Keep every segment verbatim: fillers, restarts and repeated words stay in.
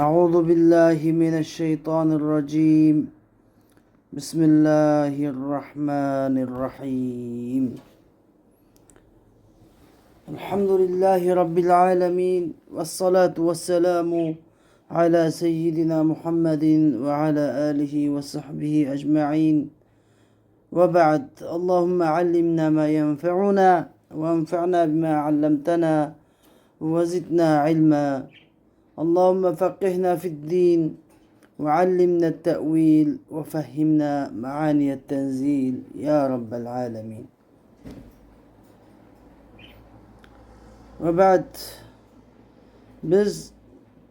أعوذ بالله من الشيطان الرجيم. بسم الله الرحمن الرحيم. الحمد لله رب العالمين، والصلاة والسلام على سيدنا محمد وعلى آله وصحبه أجمعين. وبعد، اللهم علمنا ما ينفعنا، وانفعنا بما علمتنا، وزدنا علما. اللهم فقهنا في الدين، وعلمنا التأويل، وفهمنا معاني التنزيل، يا رب العالمين. وبعد، بىز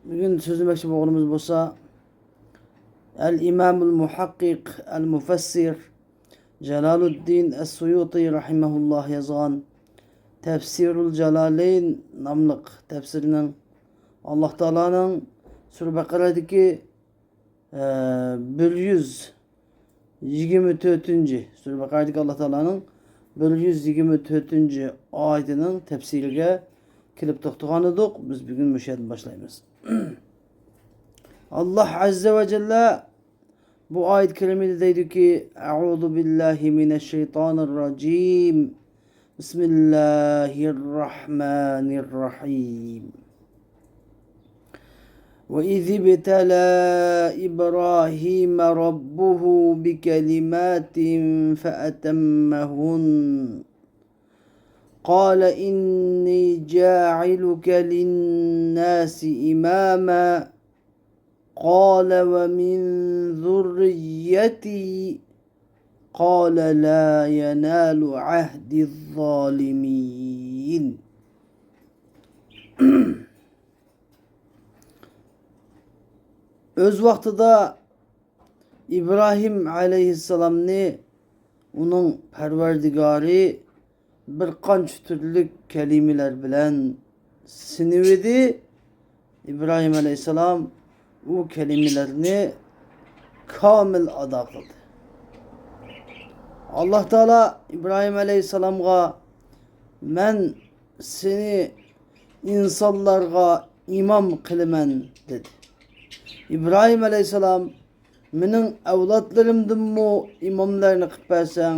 بۈگۈن سۆزلىمەكچى بولغىنىمىز بولسا، الإمام المحقق المفسر جلال الدين السيوطي رحمه الله يازغان تفسير الجلالين ناملىق تەپسىرىنىڭ، ئاللاھ تائالانىڭ سۈرە بەقەرەدىكى، ئە، بىر يۈز يىگىرمە تۆتىنچى، سۈرە بەقەرەدىكى ئاللاھ تائالانىڭ بىر يۈز يىگىرمە تۆتىنچى ئايىتىنىڭ تەپسىرىگە كېلىپ توختىغان ئىدۇق. بىز بۈگۈن مۇشۇ يەردىن باشلايمىز. ئاللاھ ئەززە ۋە جەللە بۇ ئايەت كەرىمىدە دەيدۇكى، أعوذ بالله من الشيطان الرجيم. بسم الله الرحمن الرحيم. وإذ ابتلى إبراهيم ربه بكلمات فأتمهن. قال إني جاعلك للناس إماما. قال ومن ذريتي. قال لا ينال عهدي الظالمين. ئۆز ۋاقتىدا ئىبراھىم ئەلەيھىسسالامنى ئۇنىڭ پەرۋەردىگارى بىر قانچە تۈرلۈك كەلىمىلەر بىلەن سىنىۋىدى. ئىبراھىم ئەلەيھىسسالام ئۇ كەلىمىلەرنى كامىل ئادا قىلدى. ئاللاھ تائالا ئىبراھىم ئەلەيھىسسالامغا، مەن سېنى ئىنسانلارغا ئىمام قىلىمەن، دېدى. ئىبراھىم ئەلەيھىسسالام، مېنىڭ ئەۋلادلىرىمدىنمۇ ئىماملارنى قىلىپ بەرسەڭ،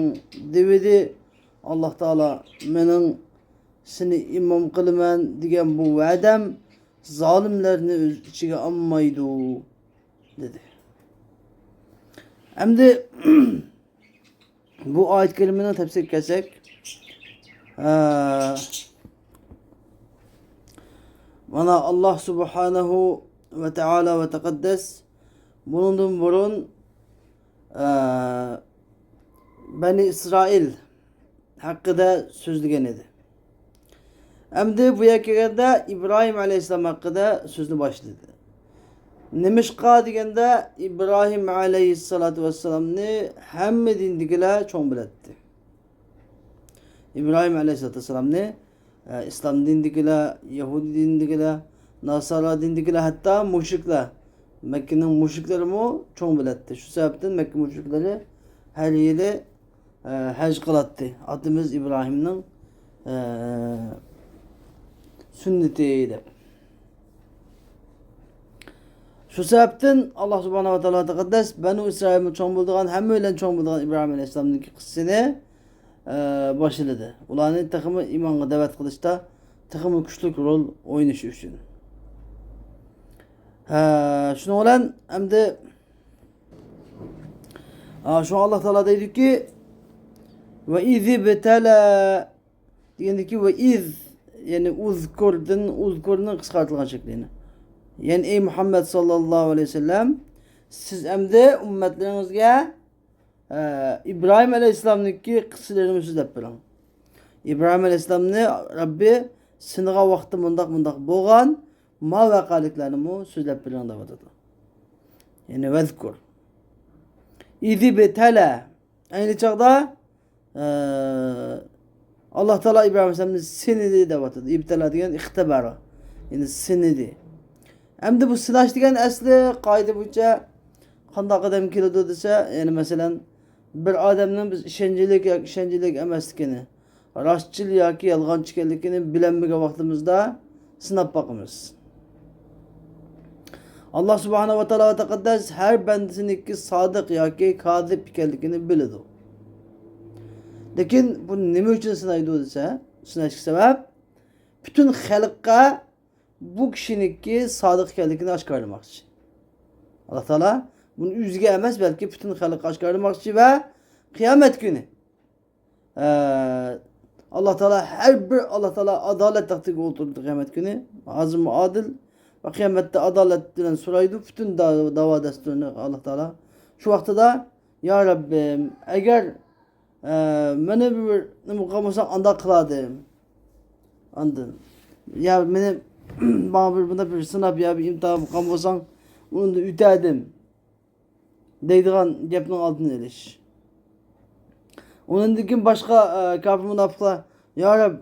دېۋىدى. ئاللاھ تائالا، مېنىڭ سېنى ئىمام قىلىمەن دېگەن بۇ ۋەدەم زالىملارنى ئۆز ئىچىگە ئالمايدۇ، دېدى. ئەمدى بۇ ئايەت كەرىمىنىڭ تەپسىرىگە كەلسەك، ئە، مانا، ئاللاھ سۇبھانەھۇ ۋە تائالا ۋە تەقەددەس بۇنىڭدىن بۇرۇن، ئە، بەنى ئىسرائىل ھەققىدە سۆزلىگەن ئىدى. ئەمدى بۇ يەرگە كەلگەندە ئىبراھىم ئەلەيھىسسالام ھەققىدە سۆزنى باشلىدى. نېمىشقا دېگەندە، ئىبراھىم ئەلەيھىسسالاتۇ ۋەسسالامنى ھەممە دىندىكىلەر چوڭ بىلەتتى. ئىبراھىم ئەلەيھىسسالاتۇ ۋەسسالامنى، ئە، ئىسلام دىنىدىكىلەر، يەھۇدىي دىنىدىكىلەر، ناسارا دىنىدىكىلەر، ھەتتا مۇشرىكلەر، مەككىنىڭ مۇشرىكلىرىمۇ چوڭ بىلەتتى. شۇ سەۋەبتىن مەككە مۇشرىكلىرى ھەر يىلى ئە، ھەج قىلاتتى. ئاتىمىز ئىبراھىمنىڭ، ئە، سۈننىتى دەپ. شۇ سەۋەبتىن ئاللاھ سۇبھانەھۇ ۋە تائالا تەقەددەس بەنۇ ئىسرائىلمۇ چوڭ بولىدىغان، ھەممە بىلەن چوڭ بولىدىغان ئىبراھىم ئەلەيھىسسالامنىڭكى قىسسىسىنى، ئە، باشلىدى. ئۇلارنى تېخىمۇ ئىمانغا دەۋەت قىلىشتا تېخىمۇ كۈچلۈك رول ئوينىشى ئۈچۈن. ھە، شۇنىڭ بىلەن ئەمدى ئا، شۇڭا ئاللاھ تائالا دەيدۇكى، ۋە ئىزىبتەلە دېگەندىكى، ۋە ئىز، يەنى ئۇزكۇردىن، ئۇزكۇرنىڭ قىسقارتىلغان شەكلى. يەنى، ئەي مۇھەممەد ساللاللاھۇ ئەلەيھى ۋەسەللەم، سىز ئەمدى ئۈممەتلىرىڭىزگە، ئە، ئىبراھىم ئەلەيھىسسالامنىڭكى قىسسىلىرىنى سۆزلەپ بېرىڭ. ئىبراھىم ئەلەيھىسسالامنى رەببى سىنىغان ۋاقىتتا مۇنداق، مۇنداق بولغان، ما ۋەقەلىكلەرنىمۇ سۆزلەپ بېرىڭ دەۋاتىدۇ. يەنى ۋەزكۇر. ئىزىبتەلە. ئەينى چاغدا، ئە، ئاللاھ تائالا ئىبراھىم ئەلەيھىسسالامنى سىنىدى دەۋاتىدۇ. ئىبتەلا دېگەن ئىختەبەرە. يەنى سىنىدى. ئەمدى بۇ سىناش دېگەن ئەسلى قائىدە بويىچە قانداق ئادەم كېلىدۇ دېسە، يەنى مەسىلەن، بىر ئادەمنىڭ بىز ئىشەنچلىك ياكى ئىشەنچلىك ئەمەسلىكىنى، راستچىل ياكى يالغانچى ئىكەنلىكىنى بىلەلمىگەن ۋاقتىمىزدا سىناپ باقىمىز. ئاللا سۇبھانەھۇ ۋە تائالا ۋە تەقەددەس ھەر بەندىسىنىڭكى سادىق ياكى كازىب ئىكەنلىكىنى بىلىدۇ. لېكىن بۇ نېمە ئۈچۈن سىنايدۇ دېسە، سىناشقا سەۋەب، پۈتۈن خەلققە بۇ كىشىنىڭكى سادىق ئىكەنلىكىنى ئاشكارىلىماقچى. ئاللا تائالا بۇنى ئۆزىگە ئەمەس، بەلكى پۈتۈن خەلققە ئاشكارىلىماقچى ۋە قىيامەت كۈنى ئە، ئاللا تائالا ھەر بىر، ئاللا تائالا ئادالەت تەختىگە ئولتۇرىدۇ قىيامەت كۈنى. ھازىرمۇ ئادىل ۋە قىيامەتتە ئادالەت بىلەن سورايدۇ پۈتۈن دا-، داۋا دەستۇرىنى ئاللا تائالا. شۇ ۋاقتىدا، يا رەببىم، ئەگەر، ئە، مېنى بىر نېمە قىلغان بولساڭ، ئانداق قىلاتتىم. ئاندىن، يا مېنى ماڭا بىر بۇنداق بىر سىناپ يا بىر ئىمتىھان قىلغان بولساڭ، ئۇنى ئۆتەتتىم. دەيدىغان گەپنىڭ ئالدىنى ئېلىش. ئۇنىڭدىن كېيىن باشقا، ئە، كاپىر مۇناپىقلار، يا رەب،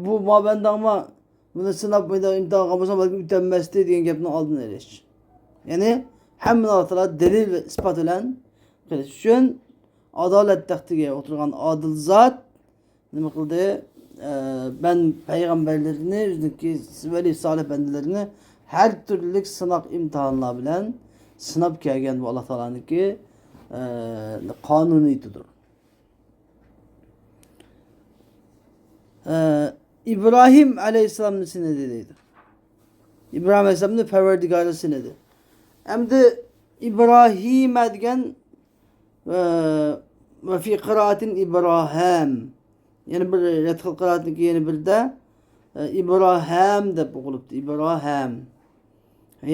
بۇ ما بەندەڭما، بۇنى سىناپ، بۇنى ئىمتىھان قىلمىسام، بەلكىم ئۆتەلمەستى دېگەن گەپنىڭ ئالدىنى ئېلىش. يەنى ھەممىنى ئاللا تائالا دەلىل ۋە ئىسپات بىلەن قىلىش ئۈچۈن ئادالەت تەختىگە ئولتۇرغان ئادىل زات نېمە قىلدى؟ ئە، بەن پەيغەمبەرلىرىنى، ئۆزىنىڭكى ۋەلى سالىھ بەندىلىرىنى ھەر تۈرلۈك سىناق ئىمتىھانلار بىلەن سىناپ كەلگەن بۇ ئاللا تائالانىڭكى، ئە، قانۇنىيىتىدۇر. ئە، ئىبراھىم ئەلەيھىسسالامنى سىنىدى دەيدۇ. ئىبراھىم ئەلەيھىسسالامنى پەرۋەردىگارى سىنىدى. ئەمدى ئىبراھىمە دېگەن ۋە، ۋە في قىرائەتىن ئىبراھام. يەنە بىر رەتخىل قىرائەتنىڭكى يەنە بىرىدە، ئە، ئىبراھام دەپ ئوقۇلۇپتۇ. ئىبراھام.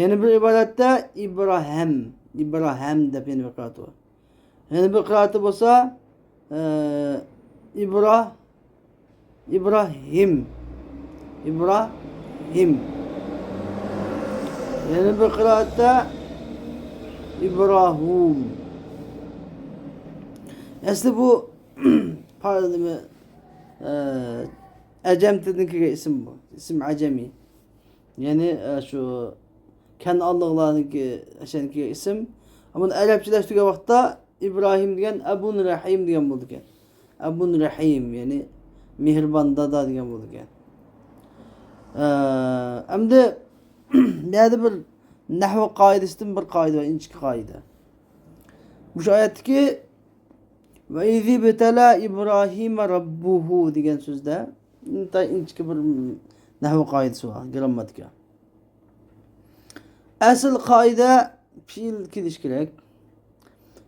يەنە بىر ئىبارەتتە ئىبراھەم. ئىبراھەم دەپ يەنە بىر قىرائەت بار. يەنە بىر قىرائەتتە بولسا، ئە، ئىبرا-، ئىبراھىم. ئىبراھىم. يەنە بىر قىرائەتتە ئىبراھۇم. ئەسلى بۇ پار-، نېمە، ئە، ئەجەم تىلىدىن كەلگەن ئىسىم بۇ. ئىسىم ئەجەمىي. يەنى، ئە، شۇ كەنئانلىقلارنىڭكى، ئەشەنىكى ئىسىم. ئەمما ئەرەبچىلەشتۈرگەن ۋاقىتتا ئىبراھىم دېگەن ئەبۇن رەھىم دېگەن بولىدىكەن. ئەبۇن رەھىم، يەنى مېھرىبان دادا دېگەن بولىدىكەن. ئە، ئەمدى بۇ يەردە بىر نەھۋ قائىدىسىدىن بىر قائىدە بار، ئىنچىكە قائىدە. مۇشۇ ئايەتتىكى ۋە ئىزىبتەلا ئىبراھىمە رەببۇھۇ دېگەن سۆزدە ئىنتايىن ئىنچىكە بىر نەھۋ قائىدىسى بار، گىرامماتىكا. ئەسلى قائىدە پېئىل كېلىشى كېرەك.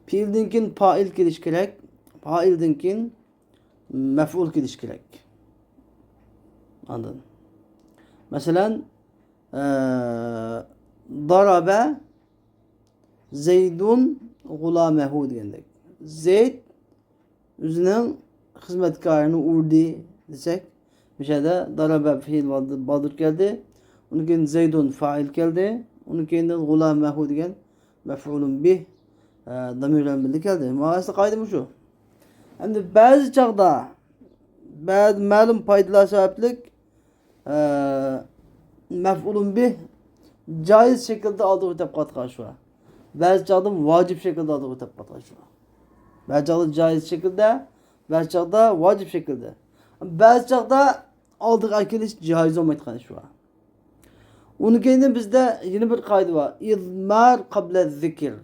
پېئىلدىن كېيىن پائىل كېلىشى كېرەك. پائىلدىن كېيىن مەفئۇل كېلىشى كېرەك. ئاندىن، مەسىلەن، ئە، دارابە زەيدۇن غۇلامەھۇ دېگەندەك. زەيد ئۆزىنىڭ خىزمەتكارىنى ئۇردى دېسەك، مۇشۇ يەردە دارابە پېئىل بالدۇر كەلدى. ئۇنىڭ كېيىن زەيدۇن فائىل كەلدى. ئۇنىڭ كېيىندىن غۇلامەھۇ دېگەن مەفئۇلۇن بىھ، ئە، دامىر بىلەن بىللە كەلدى. مانا ئەسلى قائىدە مۇشۇ. ئەمدى بەزى چاغدا، بەزى مەلۇم پايدىلار سەۋەبلىك، ئە، مەفئۇلۇن بىھ جائىز شەكىلدە ئالدىغا ئۆتۈپ قالىدىغان ئىش بار. بەزى چاغدا ۋاجىپ شەكىلدە ئالدىغا ئۆتۈپ قالىدىغان ئىش بار. بەزى چاغدا جائىز شەكىلدە، بەزى چاغدا ۋاجىپ شەكىلدە. بەزى چاغدا ئالدىغا ئەكېلىش جائىز بولمايدىغان ئىش بار. ئۇنىڭ كەينىدىن بىزدە يەنە بىر قائىدە بار. ئىزمار قابلە زىكىر.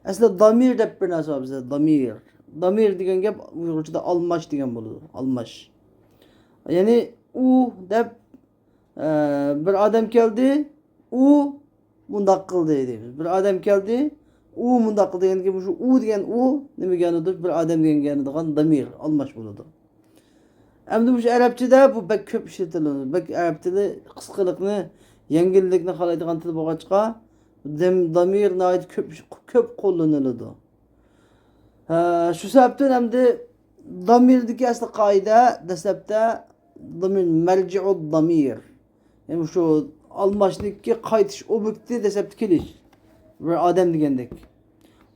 ئەسلى دامىر دەپ بىر نەرسە بار بىزدە، دامىر. دامىر دېگەن گەپ ئۇيغۇرچىدا ئالماش دېگەن بولىدۇ. ئالماش. يەنى ئۇ دەپ، ئە، بىر ئادەم كەلدى، ئۇ مۇنداق قىلدى دەيمىز. بىر ئادەم كەلدى، ئۇ مۇنداق قىلدى دېگەندىكىن، مۇشۇ ئۇ دېگەن ئۇ نېمىگە يانىدۇ؟ بىر ئادەم دېگەنگە يانىدىغان دامىر، ئالماش بولىدۇ. ئەمدى مۇشۇ ئەرەبچىدە بۇ بەك كۆپ ئىشلىتىلىدۇ. بەك ئەرەب تىلى قىسقىلىقنى، يەڭگىللىكنى خالايدىغان تىل بولغاچقا، دەم-، دامىر ناھايىتى كۆپ ئىش-، كۆپ قوللىنىلىدۇ. ھە، شۇ سەۋەبتىن ئەمدى دامىردىكى ئەسلى قائىدە دەسلەپتە دامىر، مەرجىئۇ دامىر. يەنى شۇ ئالماشنىڭكى قايتىش ئوبيېكتى دەسلەپتە كېلىش. بىر ئادەم دېگەندەك.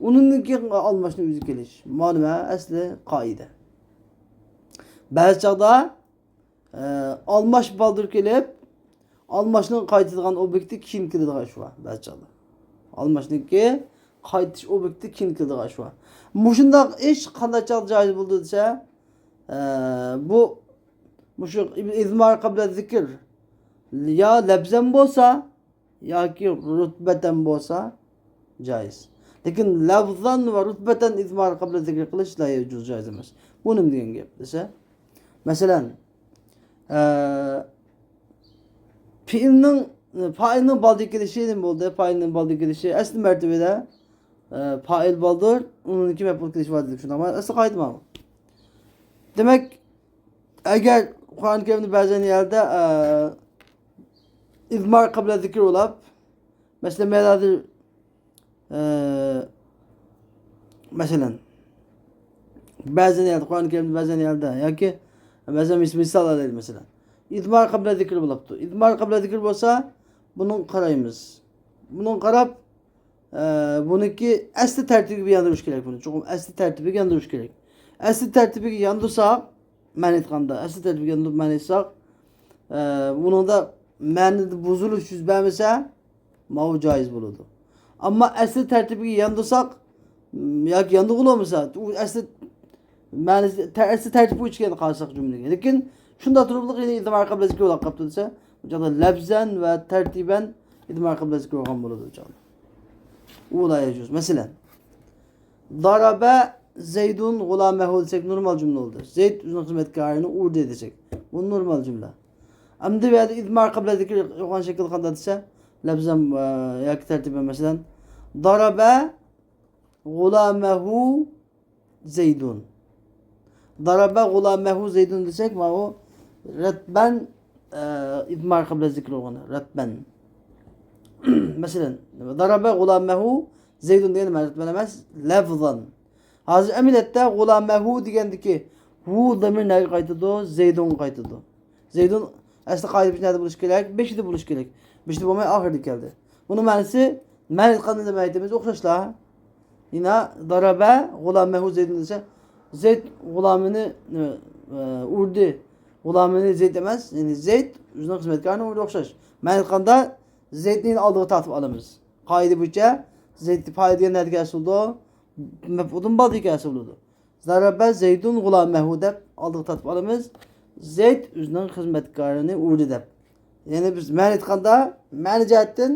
ئۇنىڭدىن كېيىن ئالماشنىڭ ئۆزى كېلىش. مانا نېمە ئەسلى قائىدە. بەزى چاغدا، ئە، ئالماش بالدۇر كېلىپ، ئالماشنىڭ قايتىدىغان ئوبيېكتى كېيىن كېلىدىغان ئىش بار بەزى چاغدا. ئالماشنىڭكى قايتىش ئوبيېكتى كېيىن كېلىدىغان ئىش بار. مۇشۇنداق ئىش قانداق چاغدا جائىز بولىدۇ دېسە، ئە، بۇ، مۇشۇ ئىزمار قابلە زىكىر يا لەپزەن بولسا، ياكى رۇتبەتەن بولسا جائىز. لېكىن لەفزەن ۋە رۇتبەتەن ئىزھار قەبلە زىكر قىلىش لا يەجۇز، جائىز ئەمەس. بۇ نېمە دېگەن گەپ دېسە، مەسىلەن، ئە، پېئىلنىڭ، پائىلنىڭ بالدۇر كېلىشى نېمە بولدى؟ پائىلنىڭ بالدۇر كېلىشى ئەسلى مەرتىۋىدە، ئە، پائىل بالدۇر، ئۇنىڭدىكى مەپئۇل كېلىشى ۋاجىپ، شۇنداقمۇ؟ ئەسلى قائىدە مانا. دېمەك، ئەگەر قۇرئان كەرىمدە بەزەن يەردە، ئە، ئىزھار قەبلە زىكر بولۇپ، مەسىلەن، مەن ھازىر، ئە، مەسىلەن، بەزەن يەردە، قۇرئان كەرىمدە بەزەن يەردە ياكى بەزەن مىس-، مىسال ئالايلى، مەسىلەن، ئىزھار قەبلە زىكر بولاپتۇ. ئىزھار قەبلە زىكر بولسا، بۇنىڭغا قارايمىز. بۇنىڭغا قاراپ، ئە، بۇنىڭكى ئەسلى تەرتىپىگە ياندۇرۇش كېرەك بۇنى. چوقۇم ئەسلى تەرتىپىگە ياندۇرۇش كېرەك. ئەسلى تەرتىپىگە ياندۇرساق، مەنە ئېيتقاندا، ئەسلى تەرتىپىگە ياندۇرۇپ مەنە ئېيتساق، ئە، بۇنىڭدا مەنىدە بۇزۇلۇش يۈز بەرمىسە، ماۋۇ جائىز بولىدۇ. ئەمما ئەسلى تەرتىپىگە ياندۇرساق، م، ياكى ياندۇرغىلى بولمىسا، ئۇ ئەسلى مەنىسى، تە-، ئەسلى تەرتىپىگە ئۆچكەن قارىساق جۈملىگە. لېكىن شۇنداق تۇرۇپلا يەنە ئىزھار قەبلە زىكر بولاپ قاپتۇ دېسە، بۇ چاغدا لەفزەن ۋە تەرتىبەن ئىزھار قەبلە زىكر بولغان بولىدۇ بۇ چاغدا. ئۇ لا يەجۇز. مەسىلەن، ضرب زيد غلامه دېسەك نورمال جۈملە بولدى. زەيد ئۆزىنىڭ خىزمەتكارىنى ئۇردى دېسەك، بۇ نورمال جۈملە. ئەمدى بۇ يەردە ئىزھار قەبلە زىكر بولغان شەكىل قانداق دېسە، لەفزەن، ئە، ياكى تەرتىبەن، مەسىلەن، ضرب غلامه زيد. ضرب غلامه زيد دېسەك، ماۋۇ رەتبەن، ئە، ئىزھار قەبلە زىكر بولغان. رەتبەن. مەسىلەن، ضرب غلامه زيد دېگەن مەن رەتبەن ئەمەس، لەفزەن. ھازىر ئەمەلىيەتتە غلامه دېگەندىكى ھۇ زامىر نەگە قايتىدۇ؟ زەيدۇنغا قايتىدۇ. زەيدۇن ئەسلى قائىدە بويىچە نەدە بولۇشى كېرەك؟ بېشىدا بولۇشى كېرەك. بېشىدا بولماي ئاخىرىدا كەلدى. بۇنىڭ مەنىسى، مەن ئېيتقاندا نېمە ئېيتىمىز؟ ئوخشاشلا. يەنە ضرب غلامه زيد دېسە، زەيد غۇلامىنى، ئە، ئۇردى. غۇلامىنى زەيد ئەمەس، يەنى زەيد ئۆزىنىڭ خىزمەتكارىنى ئۇردى، ئوخشاش. مەن ئېيتقاندا زەيدنى ئالدىغا تارتىپ ئالىمىز. قائىدە بويىچە زەيد پائىل دېگەن نەدىكى ئەسلىدۇ؟ مەپئۇلدىن بالدىكى ئەسلىدۇ. ضرب زيد غلامه دەپ ئالدىغا تارتىپ ئالىمىز. زەيد ئۆزىنىڭ خىزمەتكارىنى ئۇردى دەپ. يەنى بىز مەنە ئېيتقاندا، مەنە جەھەتتىن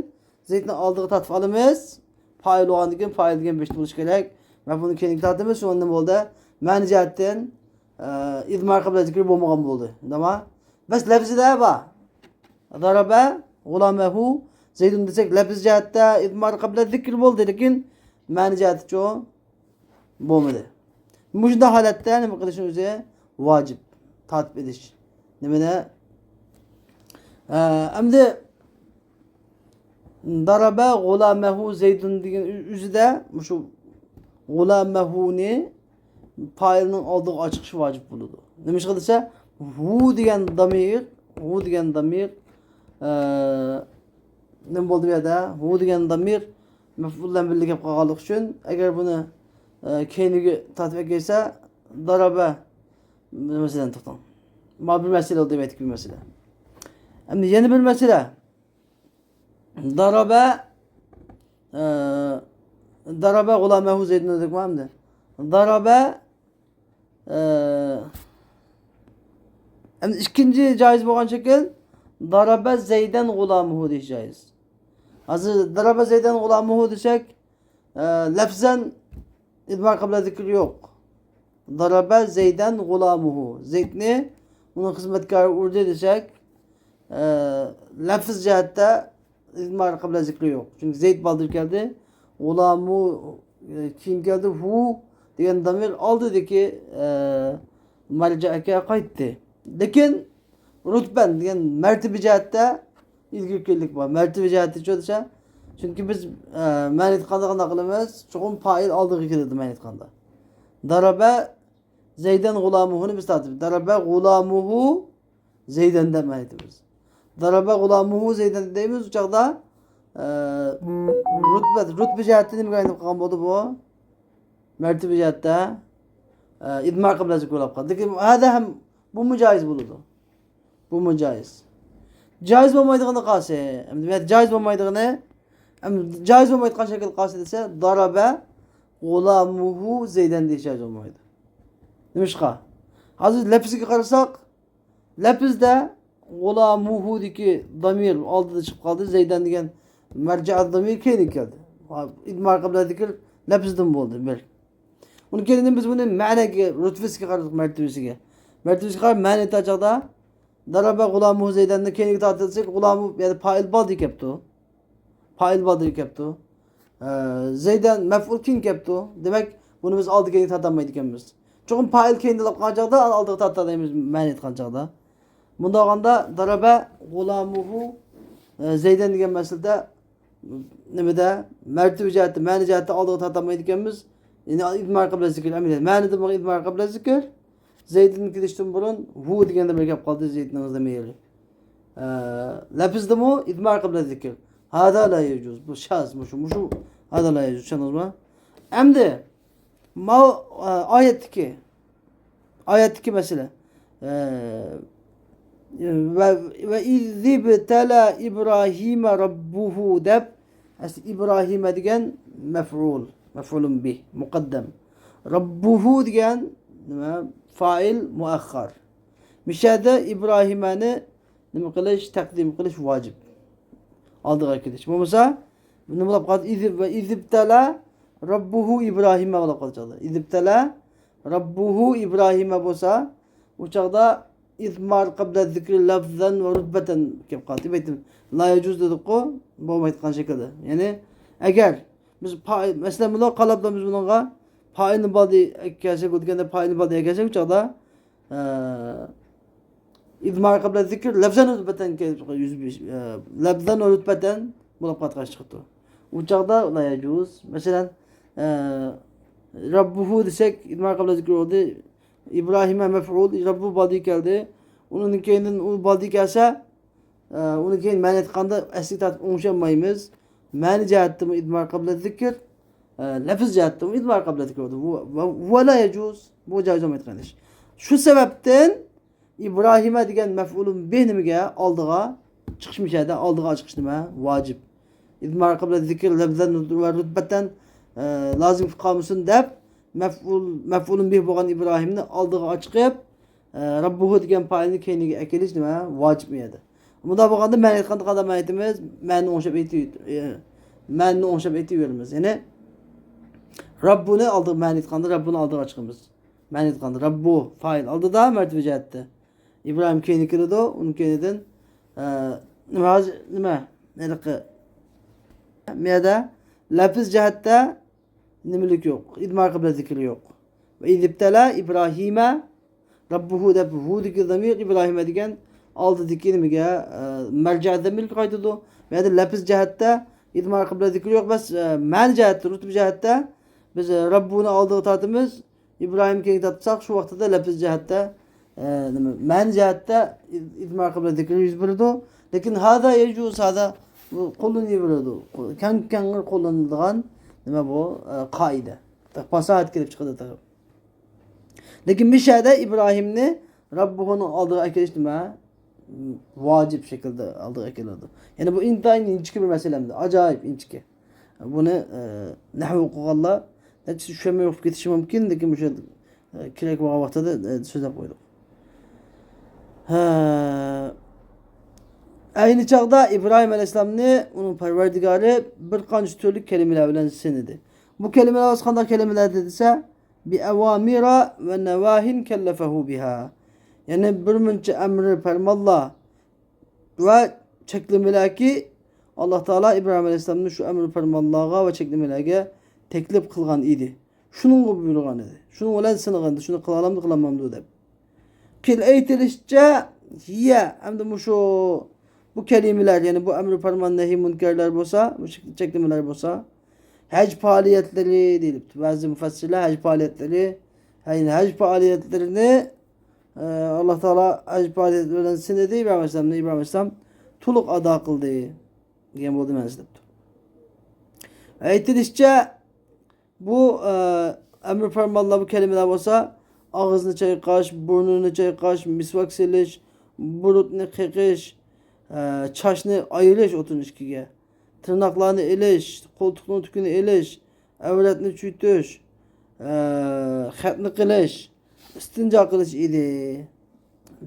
زەيدنى ئالدىغا تارتىپ ئالىمىز. پائىل بولغاندىن كېيىن پائىل دېگەن بېشىدا بولۇشى كېرەك. مەپئۇلنى كەينىگە تارتىمىز، شۇ ئاندىن بولدى. مەنە جەھەتتىن، ئە، ئىزھار قەبلە زىكرى بولمىغان بولدى. تامام. بەس لەپزىدە بار. ضرب غلامه زيد دېسەك، لەپز جەھەتتە ئىزھار قەبلە زىكر بولدى، لېكىن مەنە جەھەتتىچۇ؟ بولمىدى. مۇشۇنداق ھالەتتە نېمە قىلىشنىڭ ئۆزى ۋاجىپ. تارتىپ ئېلىش. نېمىنى؟ ئە، ئەمدى ضرب غلامه زيد دېگەن ئۆ-، ئۆزىدە مۇشۇ غلامه نى پائىلنىڭ ئالدىغا چىقىشى ۋاجىپ بولىدۇ. نېمىشقا دېسە، ھۇ دېگەن دامىر، ھۇ دېگەن دامىر، ئە، نېمە بولدى بۇ يەردە؟ ھۇ دېگەن دامىر مەپئۇل بىلەن بىللە كېلىپ قالغانلىقى ئۈچۈن، ئەگەر بۇنى، ئە، كەينىگە تارتىپ ئەكەلسە، ضرب، مەسىلەن، توختاڭ. مانا بىر مەسىلە بولدى، دېمەكتىكى بىر مەسىلە. ئەمدى يەنە بىر مەسىلە. ضرب، ئە، ضرب غلامه زيد دېدۇقمۇ ئەمدى؟ ضرب، ئە، ئەمدى ئىككىنچى جايىز بولغان شەكىل، ضرب زيدا غلامه دېيىش جايىز. ھازىر ضرب زيدا غلامه دېسەك، ئە، لەپزەن ئىزھار قەبلە زىكر يوق. ضرب زيدا غلامه. زەيدنى ئۇنىڭ خىزمەتكارى ئۇردى دېسەك، ئە، لەپز جەھەتتە ئىزھار قەبلە زىكرى يوق. چۈنكى زەيد بالدۇر كەلدى. غۇلامۇ، ئە، كېيىن كەلدى. ھۇ دېگەن دامىر ئالدىدىكى، ئە، مەرجەگە قايتتى. لېكىن رۇتبەن دېگەن مەرتىۋە جەھەتتە ئىلگىرىكىلىك بار. مەرتىۋە جەھەتتىچۇ دېسە، چۈنكى بىز، ئە، مەنە ئېيتقاندا قانداق قىلىمىز؟ چوقۇم پائىل ئالدىغا كېلىدۇ مەنە ئېيتقاندا. ضرب زيدا غلامه نى بىز تارتىپ، ضرب غلامه زيدا دەپ مەنە ئېيتىمىز. ضرب غلامه زيدا دەيمىز، ئۇ چاغدا، ئە، رۇتبە، رۇتبە جەھەتتە نېمىگە ئايلىنىپ قالغان بولدى بۇ؟ مەرتىۋە جەھەتتە، ئە، ئىزھار قەبلە زىكر بولاپ قالدى. لېكىن ھازىر ھەم بۇمۇ جايىز بولىدۇ. بۇمۇ جايىز. جايىز بولمايدىغىنى قالسا، ئەمدى جايىز بولمايدىغىنى، ئەمدى جايىز بولمايدىغان شەكىل قالسا دېسە، ضرب غلامه زيدا دېيىش جايىز بولمايدۇ. نېمىشقا؟ ھازىر لەپزىگە قارىساق، لەپزدە غلامه دىكى دامىر ئالدىدا چىقىپ قالدى. زيدا دېگەن مەرجەئ زامىر كەينىگە كەلدى. ئىدمار قەبلە زىكىر لەپزدىن بولدى، بىر. ئۇنىڭ كەينىدىن بىز بۇنى مەنەگە، رۇتبىسىگە قارىدۇق، مەرتىۋىسىگە. مەرتىۋىسىگە قاراپ مەنە ئېيتقان چاغدا، دەرەبە غۇلامۇ زەيدەننى كەينىگە تارتىۋەتسەك، غۇلامۇ، يەنى پائىل بالدى كەپتۇ. پائىل بالدى كەپتۇ. ئە، زەيدەن مەفئۇل كېيىن كەپتۇ. دېمەك، بۇنى بىز ئالدى كەينىگە تارتالمايدىكەنمىز. چوقۇم پائىل كەينىدە بولۇپ قالغان چاغدا، ئالدىغا تارتالايمىز، مەنە ئېيتقان چاغدا. بۇنداق بولغاندا، دەرەبە غۇلامۇھۇ، ئە، زەيدەن دېگەن مەسىلىدە نېمىدە؟ مەرتىۋە جەھەتتە، مەنە جەھەتتە ئالدىغا تارتالمايدىكەنمىز. يەنى ئىدمار قەبلە زىكىر ئەمەلىيەت. مەنىدىن بولغان ئىدمار قەبلە زىكىر زەيدىن كېلىشتىن بۇرۇن ھۇ دېگەن زامىر كەپ قالدى، زەيدنىڭ زامىرى. ئە، لەپزدىمۇ ئىدمار قەبلە زىكىر. ھازا لا يەجۇز. بۇ شاز، مۇشۇ، مۇشۇ ھازا لا يەجۇز. چۈشەندىڭىزمۇ؟ ئەمدى ماۋۇ، ئە، ئايەتتىكى، ئايەتتىكى مەسىلە. ئە، ۋە، ۋە ئىزىبتەلە ئىبراھىمە رەببۇھۇ دەپ، ئەسلى ئىبراھىمە دېگەن مەفئۇل، مەفئۇلۇن بىھ، مۇقەددەم. رەببۇھۇ دېگەن نېمە؟ فائىل مۇئەخخەر. مىشەدە ئىبراھىمەنى نېمە قىلىش؟ تەقدىم قىلىش ۋاجىپ. ئالدىغا كېلىش. بولمىسا، نېمە بولۇپ قالدى؟ ئىزىب ۋە ئىزىبتەلە رەببۇھۇ ئىبراھىمە بولۇپ قالدى چاغدا. ئىزىبتەلە رەببۇھۇ ئىبراھىمە بولسا، ئۇ چاغدا ئىزمار قەبلە زىكرى لەفزەن ۋە رۇتبەتەن كېلىپ قالدى. بەيتىم لا يەجۇز دېدۇققۇ، بولمايدىغان شەكىلدە. يەنى، ئەگەر بىز پا-، مەسىلەن، بۇنى قالاپلا بىز بۇنىڭغا پائىلنى بالدى كەلسەك، ئۇ دېگەندە پائىلنى بالدى كەلسەك، ئۇ چاغدا، ئە، ئىدمار قەبلە زىكر لەفزەن رۇتبەتەن كېلىپ يۈز بېشى، ئە، لەفزەن ۋە رۇتبەتەن بولۇپ قاتقاچ چىقىپتۇ. ئۇ چاغدا لا يەجۇز. مەسىلەن، ئە، رەببۇھۇ دېسەك، ئىدمار قەبلە زىكر بولدى. ئىبراھىمە مەفئۇل، رەببۇ بالدى كەلدى. ئۇنىڭدىن كېيىندىن ئۇ بالدى كەلسە، ئە، ئۇنى كېيىن مەنە ئېيتقاندا ئەسلىگە تارتىپ ئوڭشالمايمىز. مەنە جەھەتتىمۇ ئىدمار قەبلە زىكر، ئە، لەپز جەھەتتىمۇ ئىدمار قەبلە زىكر بولدى. ۋە، ۋە، ۋە لا يەجۇز. بۇ جايىز بولمايدىغان ئىش. شۇ سەۋەبتىن ئىبراھىمە دېگەن مەفئۇلۇن بىھ نېمىگە؟ ئالدىغا چىقىش مىشەدە، ئالدىغا چىقىش نېمە؟ ۋاجىپ. ئىدمار قەبلە زىكر لەفزەن ۋە رۇتبەتەن، ئە، لازىم قالمىسۇن دەپ، مەفئۇل، مەفئۇلۇن بىھ بولغان ئىبراھىمنى ئالدىغا چىقىپ، ئە، رەببۇھۇ دېگەن پائىلنى كەينىگە ئەكېلىش نېمە؟ ۋاجىپ ئۇ يەردە. مۇنداق بولغاندا مەنە ئېيتقاندا قانداق مەنە ئېيتىمىز؟ مەنىنى ئوڭشاپ ئېيتىۋېت-، ئە، مەنىنى ئوڭشاپ ئېيتىۋېرىمىز. يەنى رەببۇنى ئالدىغا، مەنە ئېيتقاندا رەببۇنى ئالدىغا چىقىمىز. مەنە ئېيتقاندا، رەببۇ، فائىل ئالدىدا، مەرتىۋە جەھەتتە. ئىبراھىم كېيىن كېلىدۇ، ئۇنىڭ كېيىندىن، ئە، نېمە، ھازىر، نېمە، ھېلىقى، مۇ يەردە لەپز جەھەتتە نېمىلىك يوق، ئىدمار قەبلە زىكرى يوق. ۋە ئىزىبتەلە ئىبراھىمە رەببۇھۇ دەپ، ھۇدىكى زامىر ئىبراھىمە دېگەن ئالدىدىكى نېمىگە، ئە، مەرجەئ زامىرگە قايتىدۇ. مۇ يەردە لەپز جەھەتتە ئىدمار قەبلە زىكرى يوق، بەس، ئە، مەنە جەھەتتە، رۇتبە جەھەتتە بىز، ئە، رەببۇنى ئالدىغا تارتىمىز، ئىبراھىم كېيىنگە تارتساق، شۇ ۋاقتىدا لەپز جەھەتتە، ئە، نېمە، مەنە جەھەتتە ئىد-، ئىدمار قەبلە زىكرى يۈز بېرىدۇ. لېكىن ھازا يەجۇز، ھازا بۇ قوللىنىلىۋېرىدۇ. كەڭ، كەڭ قوللىنىلىدىغان نېمە بۇ، ئە، قائىدە. پاساھەت كېلىپ چىقىدۇ تېخى. لېكىن مىشەدە ئىبراھىمنى رەببۇھۇنىڭ ئالدىغا ئەكېلىش نېمە؟ ۋاجىپ شەكىلدە ئالدىغا ئەكېلىدۇ. يەنى بۇ ئىنتايىن ئىنچىكە بىر مەسىلە ئەمدى. ئاجايىپ ئىنچىكە. بۇنى، ئە، نەھۋ ئوقۇغانلار نەچچىسى چۈشەنمەي ئوقۇپ كېتىشى مۇمكىن، لېكىن مۇشۇ، ئە، كېرەك بولغان ۋاقتىدا، ئە، سۆزلەپ قويدۇق. ھە. ئەينى چاغدا ئىبراھىم ئەلەيھىسسالامنى ئۇنىڭ پەرۋەردىگارى بىر قانچە تۈرلۈك كەلىمىلەر بىلەن سىنىدى. بۇ كەلىمىلەر قانداق كەلىمىلەردۇر دېسە، بىئەۋامىرا ۋە نەۋاھىن كەللەفەھۇ بىھا. يەنى بىر مۇنچە ئەمرى پەرمانلار ۋە چەكلىمىلەركى، ئاللا تائالا ئىبراھىم ئەلەيھىسسالامنى شۇ ئەمرى پەرمانلارغا ۋە چەكلىمىلەرگە تەكلىپ قىلغان ئىدى. شۇنىڭغا بۇيرۇغان ئىدى. شۇنىڭ بىلەن سىنىغان ئىدى. شۇنى قىلالامدۇ، قىلالمامدۇ دەپ. قىل ئېيتىلىشىچە، ھىيە، ئەمدى مۇشۇ، بۇ كەلىمىلەر، يەنى بۇ ئەمرى پەرمان، نەھى مۇنكەرلەر بولسا، مۇشۇ چەكلىمىلەر بولسا، ھەج پائالىيەتلىرى دېيىلىپتۇ. بەزى مۇفەسسىرلەر ھەج پائالىيەتلىرى، يەنى ھەج پائالىيەتلىرىنى، ئە، ئاللا تائالا ھەج پائالىيەتلىرى بىلەن سىنىدى، ئىبراھىم ئەلەيھىسسالامنى، ئىبراھىم ئەلەيھىسسالام تولۇق ئادا قىلدى دېگەن بولدى مەنىسى دەپتۇ. ئېيتىلىشىچە، بۇ، ئە، ئەمرى پەرمانلار، بۇ كەلىمىلەر بولسا، ئاغزىنى چايقاش، بۇرنىنى چايقاش، مىسۋاك سېلىش، بۇرۇتنى قېقىش، ئە، چاچنى ئايرىش ئوتتۇرىدىن ئىككىگە، تىرناقلارنى ئېلىش، قولتۇقنىڭ تۈكىنى ئېلىش، ئەۋرەتنى چۈشۈرتۈش، ئە، خەتنە قىلىش، ئىستىنجا قىلىش ئىدى،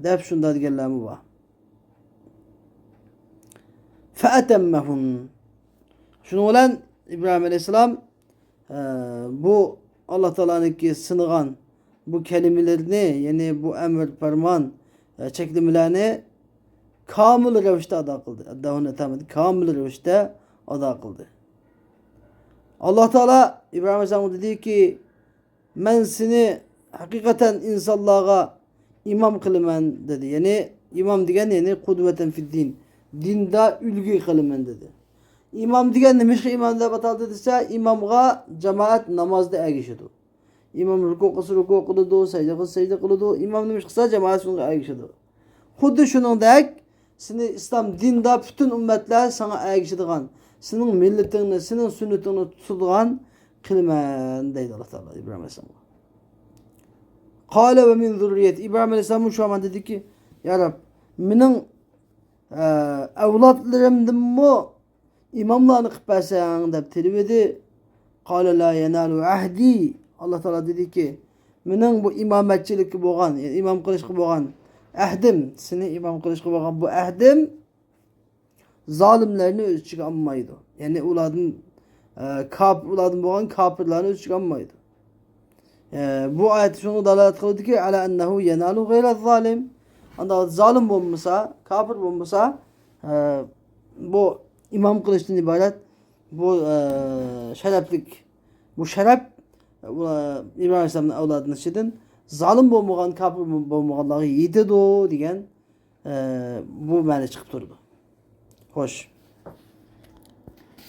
دەپ شۇنداق دېگەنلەرمۇ بار. فەئەتەممەھۇن. شۇنىڭ بىلەن ئىبراھىم ئەلەيھىسسالام، ئە، بۇ ئاللا تائالانىڭكى سىنىغان بۇ كەلىمىلىرىنى، يەنى بۇ ئەمر، پەرمان، ئە، چەكلىمىلەرنى كامىل رەۋىشتە ئادا قىلدى. ئەدداھۇنى تامەن، كامىل رەۋىشتە ئادا قىلدى. ئاللا تائالا ئىبراھىم ئەلەيھىسسالامغا دېدىكى، مەن سېنى ھەقىقەتەن ئىنسانلارغا ئىمام قىلىمەن دېدى. يەنى ئىمام دېگەن، يەنى قۇدۋەتەن فىددىن. دىندا ئۈلگە قىلىمەن دېدى. ئىمام دېگەن نېمىشقا ئىمام دەپ ئاتالدى دېسە، ئىمامغا جامائەت نامازدا ئەگىشىدۇ. ئىمام رۇكۇ قىلسا رۇكۇ قىلىدۇ، سەجدە قىلسا سەجدە قىلىدۇ. ئىمام نېمە ئىش قىلسا جامائەت شۇنىڭغا ئەگىشىدۇ. خۇددى شۇنىڭدەك سېنى ئىسلام دىندا پۈتۈن ئۈممەتلەر ساڭا ئەگىشىدىغان، سېنىڭ مىللىتىڭنى، سېنىڭ سۈننىتىڭنى تۇتىدىغان قىلىمەن دەيدۇ ئاللا تائالا ئىبراھىم ئەلەيھىسسالامغا. قال ومن ذريتي، ئىبراھىم ئەلەيھىسسالام شۇ ھامان دېدىكى، يا رەب، مېنىڭ، ئە، ئەۋلادلىرىمدىنمۇ ئىماملارنى قىلىپ بەرسەڭ دەپ تىلىۋىدى. قال لا ينال عهدي، ئاللا تائالا دېدىكى، مېنىڭ بۇ ئىمامەتچىلىككە بولغان، يەنى ئىمام قىلىشقا بولغان ئەھدىم، سېنى ئىمام قىلىشقا بولغان بۇ ئەھدىم زالىملارنى ئۆز ئىچىگە ئالمايدۇ. يەنى ئۇلاردىن، ئە، كاپ-، ئۇلاردىن بولغان كاپىرلارنى ئۆز ئىچىگە ئالمايدۇ. ئە، بۇ ئايەت شۇنىڭغا دالالەت قىلىدۇكى، على أنه ينال غير الظالم. ئانداق زالىم بولمىسا، كاپىر بولمىسا، ئە، بۇ ئىمام قىلىشتىن ئىبارەت بۇ، ئە، شەرەپلىك، بۇ شەرەپ، ئە، ئىبراھىم ئەلەيھىسسالامنىڭ ئەۋلادىنىڭ ئىچىدىن زالىم بولمىغان، كاپىر بولمىغانلارغا يېتىدۇ دېگەن، ئە، بۇ مەنە چىقىپ تۇرىدۇ. خوش.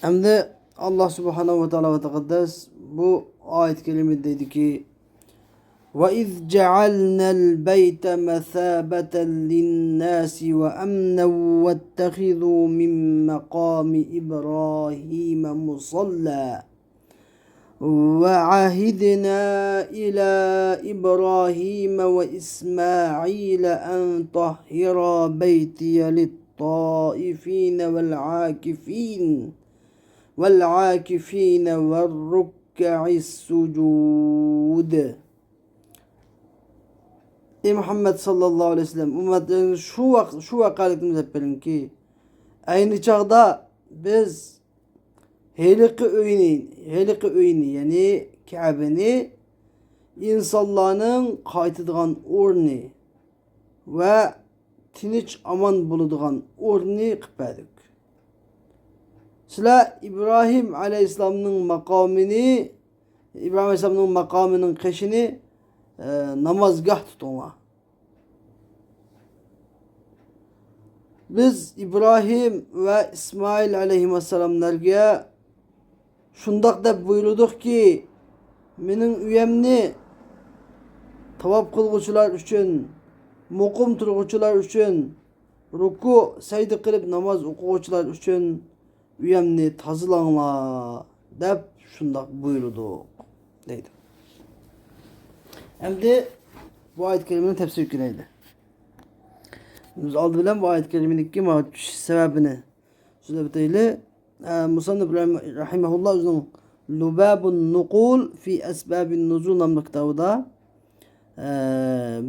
ئەمدى ئاللا سۇبھانەھۇ ۋە تائالا ۋە تەقەددەس بۇ ئايەت كەرىمىدە دەيدۇكى، وإذ جعلنا البيت مثابة للناس وأمنا واتخذوا من مقام إبراهيم مصلى وعهدنا إلى إبراهيم وإسماعيل أن طهرا بيتي للطائفين والعاكفين والعاكفين والركع السجود. ئەي مۇھەممەد ساللاللاھۇ ئەلەيھى ۋەسەللەم، ئۈممەتلىرىڭىزگە شۇ ۋەق-، شۇ ۋەقەلىكنى دەپ بېرىڭكى، ئەينى چاغدا بىز ھېلىقى ئۆينى، ھېلىقى ئۆينى، يەنى كەبىنى ئىنسانلارنىڭ قايتىدىغان ئورنى ۋە تىنچ ئامان بولىدىغان ئورنى قىلىپ بەردۇق. سىلەر ئىبراھىم ئەلەيھىسسالامنىڭ ماقامىنى، ئىبراھىم ئەلەيھىسسالامنىڭ ماقامىنىڭ قېشىنى، ئە، نامازگاھ تۇتۇڭلار. بىز ئىبراھىم ۋە ئىسمائىل ئەلەيھىمەسسالاملارغا شۇنداق دەپ بۇيرۇدۇقكى، مېنىڭ ئۆيەمنى تاۋاپ قىلغۇچىلار ئۈچۈن، مۇقىم تۇرغۇچىلار ئۈچۈن، رۇكۇ، سەجدە قىلىپ ناماز ئوقۇغۇچىلار ئۈچۈن ئۆيەمنى تازىلاڭلار دەپ شۇنداق بۇيرۇدۇق دەيدۇ. ئەمدى بۇ ئايەت كەرىمىنى تەپسىر كۆرەيلى. بىز ئالدى بىلەن بۇ ئايەت كەرىمىدىكى مانا چۈشۈش سەۋەبىنى سۆزلەپ ئۆتەيلى. ئە، مۇسەننىپ رەھىم-، رەھىمەھۇللا ئۆزىنىڭ لۇبابۇن نۇقۇل فى ئەسبابىن نۇزۇل ناملىق كىتابىدا، ئە،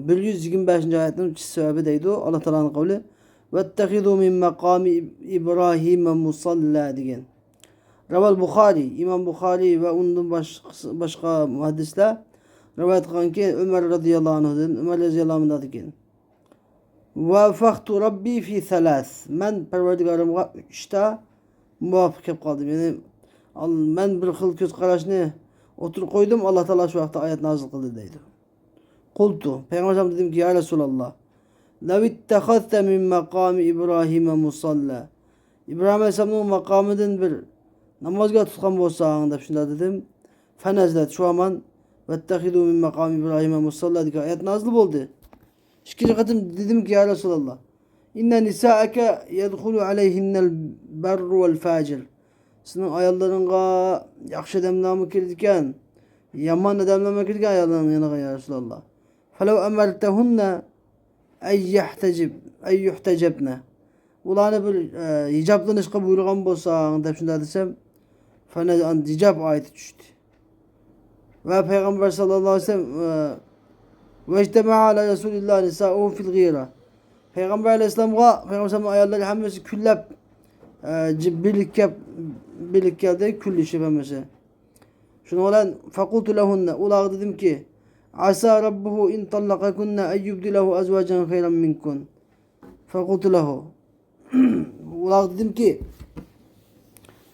بىر يۈز يىگىرمە بەشىنچى ئايەتنىڭ چۈشۈش سەۋەبى دەيدۇ. ئاللا تائالانىڭ قەۋلى، ۋەتتەخىزۇ مىن مەقامى ئىبراھىمە مۇساللا دېگەن. رەۋەل بۇخارى، ئىمام بۇخارى ۋە ئۇندىن باش-، باشقا مۇھەددىسلەر رىۋايەت قىلغانكى، ئۆمەر رەزىياللاھۇ ئەنھۇدىن، ئۆمەر رەزىياللاھۇ ئەنھۇدىن دېگەن. ۋەفەقتۇ رەببى فى سەلەس. مەن پەرۋەردىگارىمغا ئۈچ ئىشتا مۇۋاپىق كېلىپ قالدىم. يەنى، ئال-، مەن بىر خىل كۆز قاراشنى ئوتتۇرىغا قويدۇم، ئاللا تائالا شۇ ۋاقىتتا ئايەت نازىل قىلدى دەيدۇ. قۇلتۇ، پەيغەمبەر ئەلەيھىسسالام دېدىمكى، يا رەسۇلاللا، لەۋ ئىتتەخەزتە مىن مەقامى ئىبراھىمە مۇساللا. ئىبراھىم ئەلەيھىسسالامنىڭ ماقامىدىن بىر نامازگاھ تۇتقان بولساڭ دەپ شۇنداق دېدىم. فەنەزلەت، شۇ ھامان، ۋەتتەخىزۇ مىن مەقامى ئىبراھىمە مۇساللا دېگەن ئايەت نازىل بولدى. ئىككىنچى قېتىم دېدىمكى، يا رەسۇلاللا، ئىننە نىسائەكە يەدخۇلۇ ئەلەيھىننەل بەررۇ ۋەل فاجىر. سېنىڭ ئاياللىرىڭغا ياخشى ئادەملەرمۇ كىرىدىكەن، يامان ئادەملەرمۇ كىرىدىكەن ئاياللىرىڭنىڭ يېنىغا، يا رەسۇلاللا. فەلەۋ ئەمەرتەھۇننە ئەن يەھتەجىب-، ئەن يۇھتەجەبنە. ئۇلارنى بىر، ئە، ھىجابلىنىشقا بۇيرۇغان بولساڭ، دەپ شۇنداق دېسەم، فەنەزئەن ھىجاب ئايىتى چۈشتى. ۋە پەيغەمبەر ساللاللاھۇ ئەلەيھى ۋەسەللەم، ئە، ۋەجتەمەئە ئەلا رەسۇلىللاھ نىسائۇھۇ فىل غىرە. پەيغەمبەر ئەلەيھىسسالامغا، پەيغەمبەر ئەلەيھىسسالامنىڭ ئاياللىرى ھەممىسى كۈنلەپ، ئە، جى-، بىرلىككە كەپ، بىرلىككە كەلدى، كۈنلىشىپ ھەممىسى. شۇنىڭ بىلەن فەقۇلتۇ لەھۇننە، ئۇلارغا دېدىمكى، عەسا رەببۇھۇ ئىن تاللەقەكۇننە ئەن يۇبدىلەھۇ ئەزۋاجەن خەيرەن مىنكۇن. فەقۇلتۇ لەھۇ. ئۇلارغا دېدىمكى،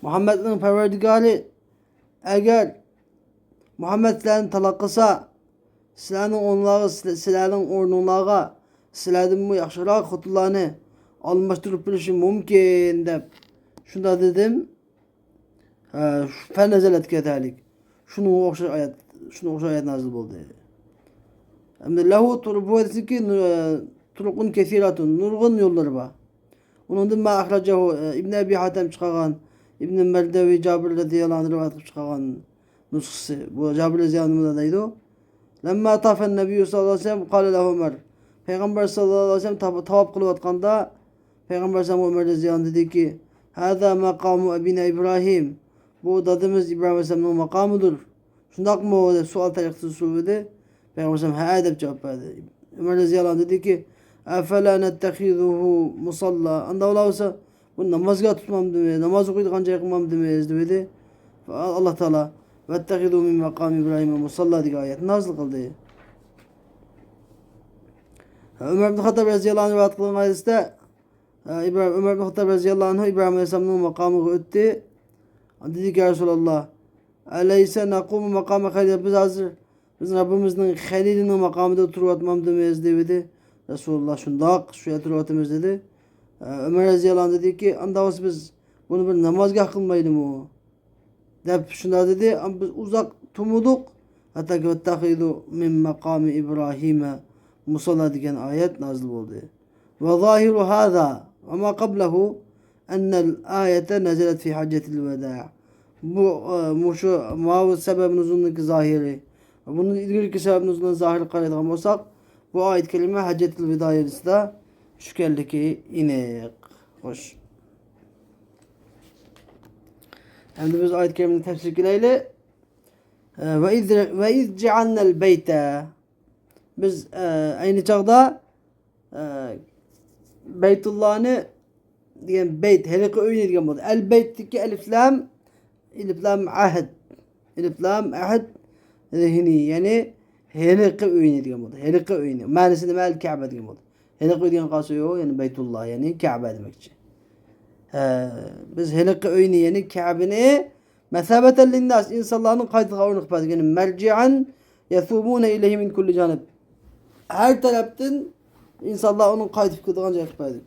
مۇھەممەدنىڭ پەرۋەردىگارى ئەگەر مۇھەممەد سىلەرنى تالاق قىلسا، سىلەرنىڭ ئورنىڭلارغا، سىلە-، سىلەرنىڭ ئورنۇڭلارغا سىلەردىنمۇ ياخشىراق خوتۇنلارنى ئالماشتۇرۇپ بېرىشى مۇمكىن، دەپ شۇنداق دېدىم. ھە، فەنەزەلەت كەزالىك. شۇنىڭغا ئوخشاش ئايەت، شۇنىڭغا ئوخشاش ئايەت نازىل بولدى. ئەمدى لەھۇ تۇر-، بۇ ھەدىسنىڭكى نۇ-، تۇرۇقۇن كەسىراتۇن، نۇرغۇن يوللىرى بار. ئۇنىڭدىن ما ئەخرەجەھۇ، ئىبن ئەبى ھاتەم چىقارغان، ئىبن مەردەۋى جابىر رەزىياللاھۇ ئەنھۇ رىۋايەت قىلىپ چىقارغان نۇسخىسى. بۇ جابىر رەزىياللاھۇ ئەنھۇ مۇنداق دەيدۇ، لەمما تافەن نەبىييۇ سەللەللاھۇ ئەلەيھى ۋەسەللەم قالە لەھۇ ئۆمەر. پەيغەمبەر سەللەللاھۇ ئەلەيھى ۋەسەللەم تاپ-، تاۋاپ قىلىۋاتقاندا، پەيغەمبەر ئەلەيھىسسالام ئۆمەر رەزىياللاھۇ ئەنھۇ دېدىكى، ھازا مەقامۇ ئەبىنا ئىبراھىم. بۇ دادىمىز ئىبراھىم ئەلەيھىسسالامنىڭ ماقامىدۇر. شۇنداقمۇ؟ دەپ سوئال تەرىقىسىدە سورىدى. پەيغەمبەر ئەلەيھىسسالام ھە دەپ جاۋاب بەردى. ئۆمەر رەزىياللاھۇ ئەنھۇ دېدىكى، ئەفەلا نەتتەخىزۇھۇ مۇساللا. ئاندا بولسا بۇ نامازگاھ تۇتمامدىمىز، ناماز ئوقۇيدىغان جاي قىلمامدىمىز دېدى. ئاللا تائالا ۋەتتەخىزۇ مىن مەقامى ئىبراھىمە مۇساللا دېگەن ئايەتنى نازىل قىلدى. ئۆمەر ئىبن خەتتاب رەزىياللاھۇ ئەنھۇ رىۋايەت قىلغان ھەدىستە، ئە، ئىبراھىم، ئۆمەر ئىبن خەتتاب رەزىياللاھۇ ئەنھۇ ئىبراھىم ئەلەيھىسسالامنىڭ ماقامىغا ئۆتتى. دېدىكى، يا رەسۇلاللا، ئەلەيسە نەقۇمۇ مەقامە خەلىل؟ بىز ھازىر بىزنىڭ رەببىمىزنىڭ خەلىلىنىڭ ماقامىدا تۇرۇۋاتمامدىمىز؟ دېدى. رەسۇلاللا، شۇنداق، شۇ يەردە تۇرۇۋاتىمىز، دېدى. ئە، ئۆمەر رەزىياللاھۇ ئەنھۇ دېدىكى، ئاندا بولسا بىز بۇنى بىر نامازگاھ قىلمايلىمۇ؟ دەپ شۇنداق دېدى. ئەمما بىز ئۇزاق تۇرمىدۇق. ھەتتاكى ۋەتتەخىزۇ مىن مەقامى ئىبراھىمە مۇساللا دېگەن ئايەت نازىل بولدى. ۋە زاھىرۇ ھازا ۋە ما قەبلەھۇ ئەننەل ئايەتە نەزەلەت فى ھەججەتىل ۋەدا. بۇ، ئە، مۇشۇ، ماۋۇ سەبەب نۇزۇلنىڭكى زاھىرى، بۇنىڭ ئىلگىرىكى سەبەب نۇزۇلنىڭ زاھىرىغا قارايدىغان بولساق، بۇ ئايەت كەرىمە ھەججەتىل ۋىدا يىلىسىدا چۈشكەنلىكى ئېنىق. خوش. ئەمدى بىز ئايەت كەرىمىنى تەپسىر قىلايلى. ئە، ۋە ئىز، ۋە ئىز جەئەلنەل بەيتە. بىز، ئە، ئەينى چاغدا، ئە، بەيتۇللانى دېگەن بەيت، ھېلىقى ئۆينى دېگەن بولدى. ئەل بەيتتىكى ئەلىف لام، ئەلىف لام ئەھد. ئەلىف لام ئەھد، ھىنى، يەنى ھېلىقى ئۆينى دېگەن بولدى. ھېلىقى ئۆينى. مەنىسى نېمە؟ ئەل كەبە دېگەن بولدى. ھېلىقى ئۆي دېگەن قالسا يوق، يەنى بەيتۇللا، يەنى كەبە دېمەكچى. ھە، بىز ھېلىقى ئۆينى، يەنى كەبىنى مەسابەتەن لىنناس، ئىنسانلارنىڭ قايتىدىغان ئورنى قىلىپ بەردۇق. يەنى مەرجىئەن يەسۇبۇنە ئىلەيھى مىن كۇللى جانىب. ھەر تەرەپتىن ئىنسانلار ئۇنىڭ قايتىپ كېلىدىغان جاي قىلىپ بەردۇق.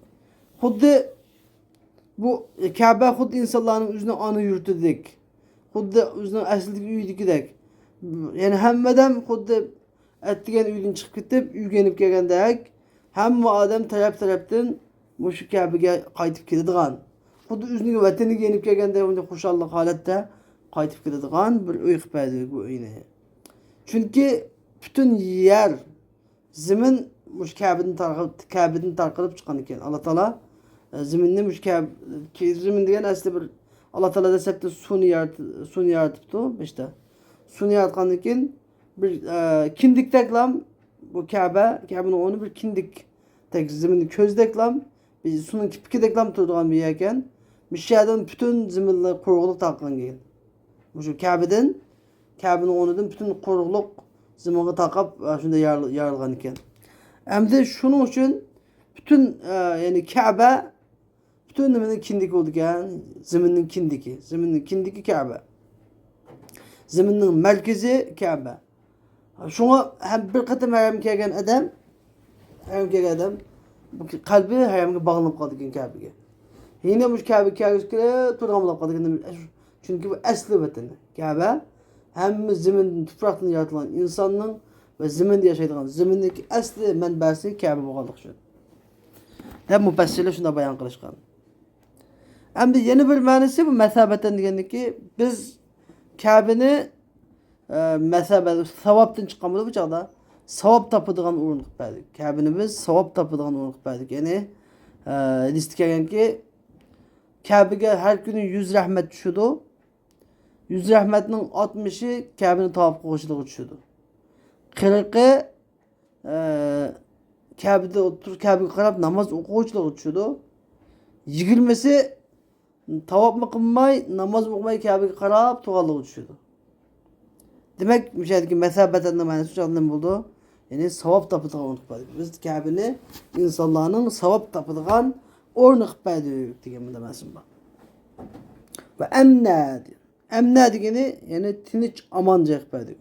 خۇددى بۇ كەبە خۇددى ئىنسانلارنىڭ ئۆزىنىڭ ئانا يۇرتىدەك، خۇددى ئۆزىنىڭ ئەسلىدىكى ئۆيىدىكىدەك. يەنى ھەممە ئادەم خۇددى ئەتىگەن ئۆيدىن چىقىپ كېتىپ، ئۆيگە يېنىپ كەلگەندەك، ھەممە ئادەم تەرەپ-تەرەپتىن مۇشۇ كەبىگە قايتىپ كېلىدىغان، خۇددى ئۆزىنىڭ ۋەتىنىگە يېنىپ كەلگەندەك، خۇشاللىق ھالەتتە قايتىپ كېلىدىغان بىر ئۆي قىلىپ بەردى بۇ ئۆينى. چۈنكى پۈتۈن يەر، زېمىن مۇشۇ كەبىدىن تارقىلىپ، كەبىدىن تارقىلىپ چىققان ئىكەن. ئاللا تائالا، ئە، زېمىننى مۇشۇ كەب-، كى-، زېمىن دېگەن ئەسلى بىر، ئاللا تائالا دەسلەپتە سۇنى يارىت-، سۇنى يارىتىپتۇ بېشىدا. سۇنى ياراتقاندىن كېيىن بىر، ئە، كىندىكتەكلام بۇ كەبە، كەبىنىڭ ئورنى بىر كىندىكتەك، زېمىننى كۆزدەكلام، بىر سۇنىڭ كىپىكىدەكلام تۇرىدىغان بىر يەر ئىكەن. مۇشۇ يەردىن پۈتۈن زېمىنلىق قۇرۇقلۇق تارقىغان كېيىن. مۇشۇ كەبىدىن، كەبىنىڭ ئورنىدىن پۈتۈن قۇرۇقلۇق زېمىنغا تارقاپ، ئە، شۇنداق يار-، يارىلغان ئىكەن. ئەمدى شۇنىڭ ئۈچۈن پۈتۈن، ئە، يەنى كەبە پۈتۈن نېمىنىڭ كىندىكى بولىدىكەن؟ زېمىننىڭ كىندىكى. زېمىننىڭ كىندىكى كەبە. زېمىننىڭ مەركىزى كەبە. شۇڭا ھەم بىر قېتىم ھەرەمگە كەلگەن ئادەم، ھەرەمگە كەلگەن ئادەم، بۇ قەلبى ھەرەمگە باغلىنىپ قالىدىكەن، كەبىگە. يەنە مۇشۇ كەبىگە كەلگۈسى كېلىپ تۇرىدىغان بولۇپ قالىدىكەن. چۈنكى بۇ ئەسلى ۋەتىنى. كەبە ھەممە زېمىن، تۇپراقتىن يارىتىلغان ئىنساننىڭ ۋە زېمىندا ياشايدىغان، زېمىننىڭكى ئەسلى مەنبەسى كەبە بولغانلىقى ئۈچۈن، دەپ مۇپەسسىرلەر شۇنداق بايان قىلىشقان. ئەمدى يەنە بىر مەنىسى، بۇ مەسابەتەن دېگەندىكى، بىز كەبىنى، ئە، مەسابە، ساۋابتىن چىققان بولىدۇ بۇ چاغدا. ساۋاب تاپىدىغان ئورۇن قىلىپ بەردۇق. كەبىنى بىز ساۋاب تاپىدىغان ئورۇن قىلىپ بەردۇق. يەنى، ئە، ھەدىستە كەلگەنكى، كەبىگە ھەر كۈنى يۈز رەھمەت چۈشىدۇ. يۈز رەھمەتنىڭ ئاتمىشى كەبىنى تاۋاپ قىلغۇچىلارغا چۈشىدۇ. قىرىقى ئە، كەبىدە ئولتۇرۇپ، كەبىگە قاراپ ناماز ئوقۇغۇچىلارغا چۈشىدۇ. يىگىرمىسى تاۋاپمۇ قىلماي، نامازمۇ ئوقۇماي كەبىگە قاراپ تۇرغانلىقى چۈشىدۇ. دېمەك، مۇشۇ يەردىكى مەسەبەتەننىڭ مەنىسى شۇ نېمە بولىدۇ؟ يەنى ساۋاب تاپىدىغان ئورۇن قىلىپ بەردۇق. بىز كەبىنى ئىنسانلارنىڭ ساۋاب تاپىدىغان ئورنى قىلىپ بەردۇق دېگەن مۇنداق مەنىسى بار. ۋە ئەمنە، ئەمنە دېگىنى، يەنى تىنچ، ئامان جاي قىلىپ بەردۇق.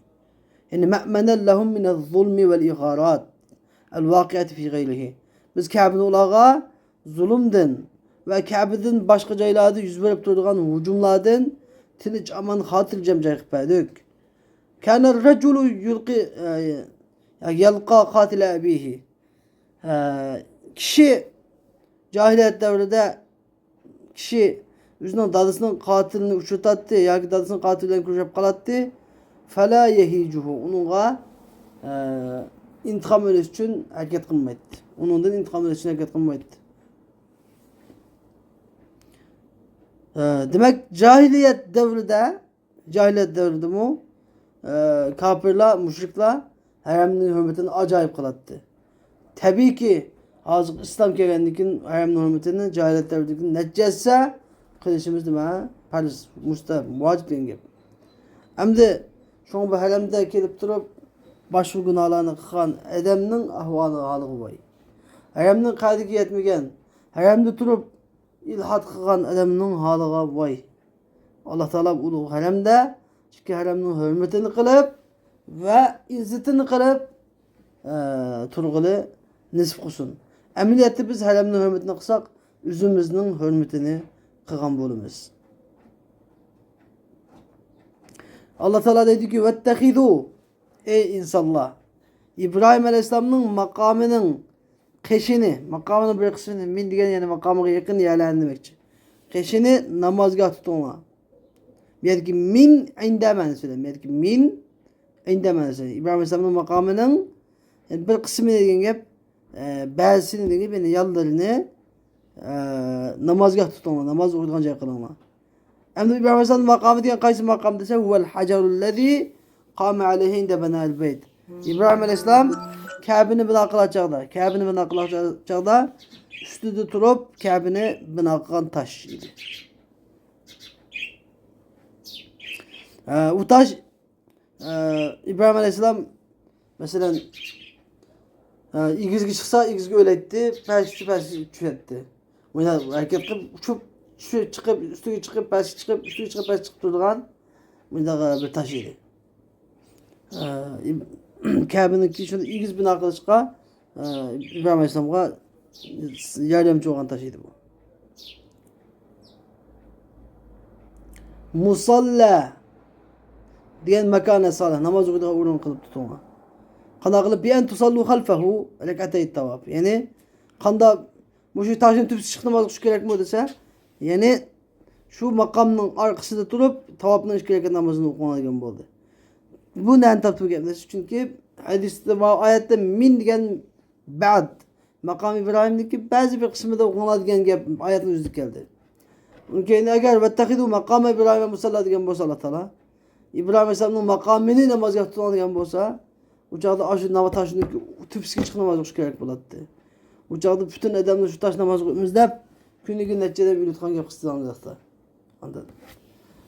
يەنى مەئمەنەن لەھۇم مىنەز زۇلمى ۋەل ئىغارات ئەل ۋاقىئەتى فى غەيرىھى. بىز كەبىنى ئۇلارغا زۇلۇمدىن ۋە كەبىدىن باشقا جايلاردا يۈز بېرىپ تۇرىدىغان ھۇجۇملاردىن تىنچ، ئامان، خاتىرجەم جاي قىلىپ بەردۇق. كانەر رەجۇلۇ يۇلقى، ئە، يەلقا قاتىلە ئەبىھى. ئە، كىشى جاھىلىيەت دەۋرىدە كىشى ئۆزىنىڭ دادىسىنىڭ قاتىلىنى ئۇچرىتاتتى ياكى دادىسىنىڭ قاتىلى بىلەن كۆرۈشۈپ قالاتتى. فەلا يەھىجۇھۇ، ئۇنىڭغا، ئە، ئىنتىقام ئېلىش ئۈچۈن ھەرىكەت قىلمايتتى. ئۇنىڭدىن ئىنتىقام ئېلىش ئۈچۈن ھەرىكەت قىلمايتتى. ئە، دېمەك، جاھىلىيەت دەۋرىدە، جاھىلىيەت دەۋرىدىمۇ، ئە، كاپىرلار، مۇشرىكلار ھەرەمنىڭ ھۆرمىتىنى ئاجايىپ قىلاتتى. تەبىئىيكى، ھازىر ئىسلام كەلگەندىن كېيىن ھەرەمنىڭ ھۆرمىتىنى جاھىلىيەت دەۋرىدىكى نەچچە ھەسسە قىلىشىمىز نېمە؟ پەرز، مۇستەھەب، ۋاجىپ دېگەن گەپ. ئەمدى شۇڭا بۇ ھەرەمدە كېلىپ تۇرۇپ، باشقا گۇناھلارنى قىلغان ئادەمنىڭ ئەھۋالى، ھالىغا ۋاي. ھەرەمنىڭ قەدرىگە يەتمىگەن، ھەرەمدە تۇرۇپ ئىلھاد قىلغان ئادەمنىڭ ھالىغا ۋاي. ئاللا تائالا ئۇلۇغ ھەرەمدە ئىككى ھەرەمنىڭ ھۆرمىتىنى قىلىپ ۋە ئىززىتىنى قىلىپ، ئە، تۇرغىلى نېسىپ قىلسۇن. ئەمەلىيەتتە بىز ھەرەمنىڭ ھۆرمىتىنى قىلساق، ئۆزىمىزنىڭ ھۆرمىتىنى قىلغان بولىمىز. ئاللا تائالا دەيدۇكى، ۋەتتەخىزۇ، ئەي ئىنسانلار، ئىبراھىم ئەلەيھىسسالامنىڭ ماقامىنىڭ قېشىنى، ماقامىنىڭ بىر قىسمىنى، مىن دېگەن يەنى ماقامىغا يېقىن يەرلەرنى دېمەكچى. قېشىنى نامازگاھ تۇتۇڭلار. بۇ يەردىكى مىن ئىندە مەنىسى بىلەن، بۇ يەردىكى مىن ئىندە مەنىسى. ئىبراھىم ئەلەيھىسسالامنىڭ ماقامىنىڭ، يەنى بىر قىسمىنى دېگەن گەپ، ئە، بەزىسىنى دېگەن گەپ، يەنى يانلىرىنى، ئە، نامازگاھ تۇتۇڭلار، ناماز ئوقۇيدىغان جاي قىلىڭلار. ئەمدى ئىبراھىم ئەلەيھىسسالام ماقامى دېگەن قايسى ماقام دېسە، ھۇۋەل ھەجەرۇللەزى قامە ئەلەيھى ئىندە بەنەل بەيت. ئىبراھىم ئەلەيھىسسالام كەبىنى بىنا قىلار چاغدا، كەبىنى بىنا قىلار چاغدا ئۈستىدە تۇرۇپ كەبىنى بىنا قىلغان تاش ئىدى. ئە، ئۇ تاش، ئە، ئىبراھىم ئەلەيھىسسالام، مەسىلەن، ئە، ئېگىزگە چىقسا، ئېگىزگە ئۆرلەيتتى، پەسكە چۈشسە، پەسكە چۈشەتتى. مۇنداق ھەرىكەت قىلىپ، ئۇچۇپ، چۈشۈپ، چىقىپ، ئۈستىگە چىقىپ، پەسكە چىقىپ، ئۈستىگە چىقىپ، پەسكە چىقىپ تۇرىدىغان مۇنداق، ئە، بىر تاش ئىدى. ئە، ئىب-، كەبىنىڭكى شۇنداق ئېگىز بىنا قىلىشقا، ئە، ئىبراھىم ئەلەيھىسسالامغا ياردەمچى بولغان تاش ئىدى بۇ. مۇساللا دېگەن ماكانە سالىھ، ناماز ئوقۇيدىغان ئورۇن قىلىپ تۇتۇڭلار. قانداق قىلىپ؟ بىئەن تۇساللۇ خەلفەھۇ رەكئەتەي تاۋاپ. يەنى قانداق، مۇشۇ تاشنىڭ تۈپىسىگە چىقىپ ناماز ئوقۇش كېرەكمۇ دېسە، يەنى شۇ ماقامنىڭ ئارقىسىدا تۇرۇپ تاۋاپنىڭ ئىككى رەكەت نامىزىنى ئوقۇڭلار دېگەن بولدى. بۇ نەدىن تاپتى بۇ گەپنى؟ چۈنكى ھەدىستە، ئايەتتە مىن دېگەن بەد، ماقام ئىبراھىمدىكى بەزى بىر قىسمىدا ئوقۇڭلار دېگەن گەپ ئايەتنىڭ ئۆزىدە كەلدى. ئۇنىڭ كەينىدە ئەگەر ۋەتتەخىزۇ ماقام ئىبراھىم مۇساللا دېگەن بولسا ئاللا تائالا، ئىبراھىم ئەلەيھىسسالامنىڭ ماقامىنى نامازگاھ تۇتۇڭ دېگەن بولسا، ئۇ چاغدا ئاشۇ ناۋا تاشنىڭ تۈپىسىگە چىقىپ ناماز ئوقۇش كېرەك بولاتتى. ئۇ چاغدا پۈتۈن ئادەمنى شۇ تاش ناماز ئوقۇيمىز دەپ، كۈنىگە نەچچە ئادەم ئۆلىدىغان گەپ قىلسىڭىز.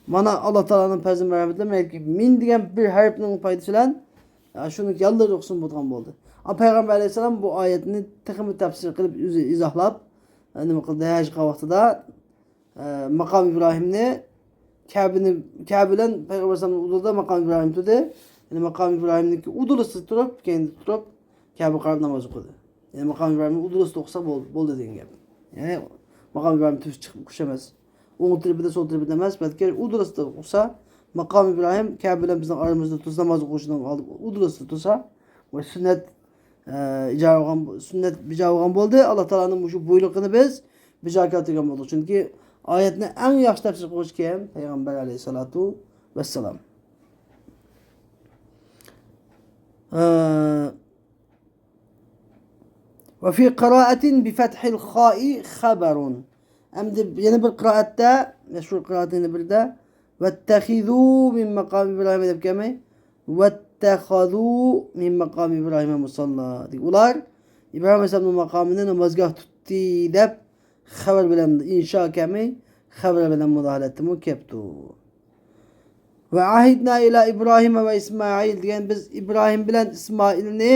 مانا ئاللا تائالانىڭ پەزلى مەرھەمىتى، مەلكى مىن دېگەن بىر ھەرپنىڭ پايدىسى بىلەن، يا، شۇنىڭ ياللىرى ئوقۇسىمۇ بولىدىغان بولدى. ئەمما پەيغەمبەر ئەلەيھىسسالام بۇ ئايەتنى تېخىمۇ تەپسىر قىلىپ، ئۆزى ئىزاھلاپ، نېمە قىلدى؟ ھەج قىلغان ۋاقتىدا، ئە، ماقام ئىبراھىمنى، كەبىنى، كەبە بىلەن پەيغەمبەر ئەلەيھىسسالامنىڭ ئۇدۇلىدا ماقام ئىبراھىم تۇردى. يەنى ماقام ئىبراھىمنىڭكى ئۇدۇلىسىدا تۇرۇپ، كەينىدە تۇرۇپ، كەبىگە قاراپ ناماز ئوقۇدى. يەنى ماقام ئىبراھىمنىڭ ئۇدۇلىسىدا ئوقۇسا بول-، بولدى دېگەن گەپ. يەنى ماقام ئىبراھىم تۈپىسىگە چىقىپ ئوقۇش ئەمەس. ئوڭ تەرىپىدە، سول تەرىپىدە ئەمەس، بەلكى ئۇدۇلىسىدا ئوقۇسا، ماقام ئىبراھىم كەبە بىلەن بىزنىڭ ئارىمىزدا تۇرسا، ناماز ئوقۇشنىڭ ئالدى، ئۇدۇلىسىدا تۇرسا، بۇ سۈننەت، ئە، ئىجرا بولغان، سۈننەت بىجا بولغان بولدى. ئاللا تائالانىڭ مۇشۇ بۇيرۇقىنى بىز بىجا كەلتۈرگەن بولدۇق. چۈنكى ئايەتنى ئەڭ ياخشى تەپسىر قىلغۇچى كىم؟ پەيغەمبەر ئەلەيھىسسالاتۇ ۋەسسالام. ئە، ۋە فى قىرائەتىن بىفەتھىل خائى خەبەرۇن. ئەمدى يەنە بىر قىرائەتتە، مەشھۇر قىرائەتنىڭ يەنە بىرىدە، ۋەتتەخىزۇ مىن ماقام ئىبراھىم دەپ كەلمەي، ۋەتتەخەزۇ مىن ماقام ئىبراھىم مۇساللا. ئۇلار ئىبراھىم ئەلەيھىسسالامنىڭ ماقامىنى نامازگاھ تۇتتى دەپ خەۋەر بىلەن ئىنشا كەلمەي، خەۋەر بىلەن مۇداخىلە ئەتتىمۇ كەپتۇ. ۋە ئەھىدنا ئىلا ئىبراھىمە ۋە ئىسمائىل دېگەن، بىز ئىبراھىم بىلەن ئىسمائىلنى،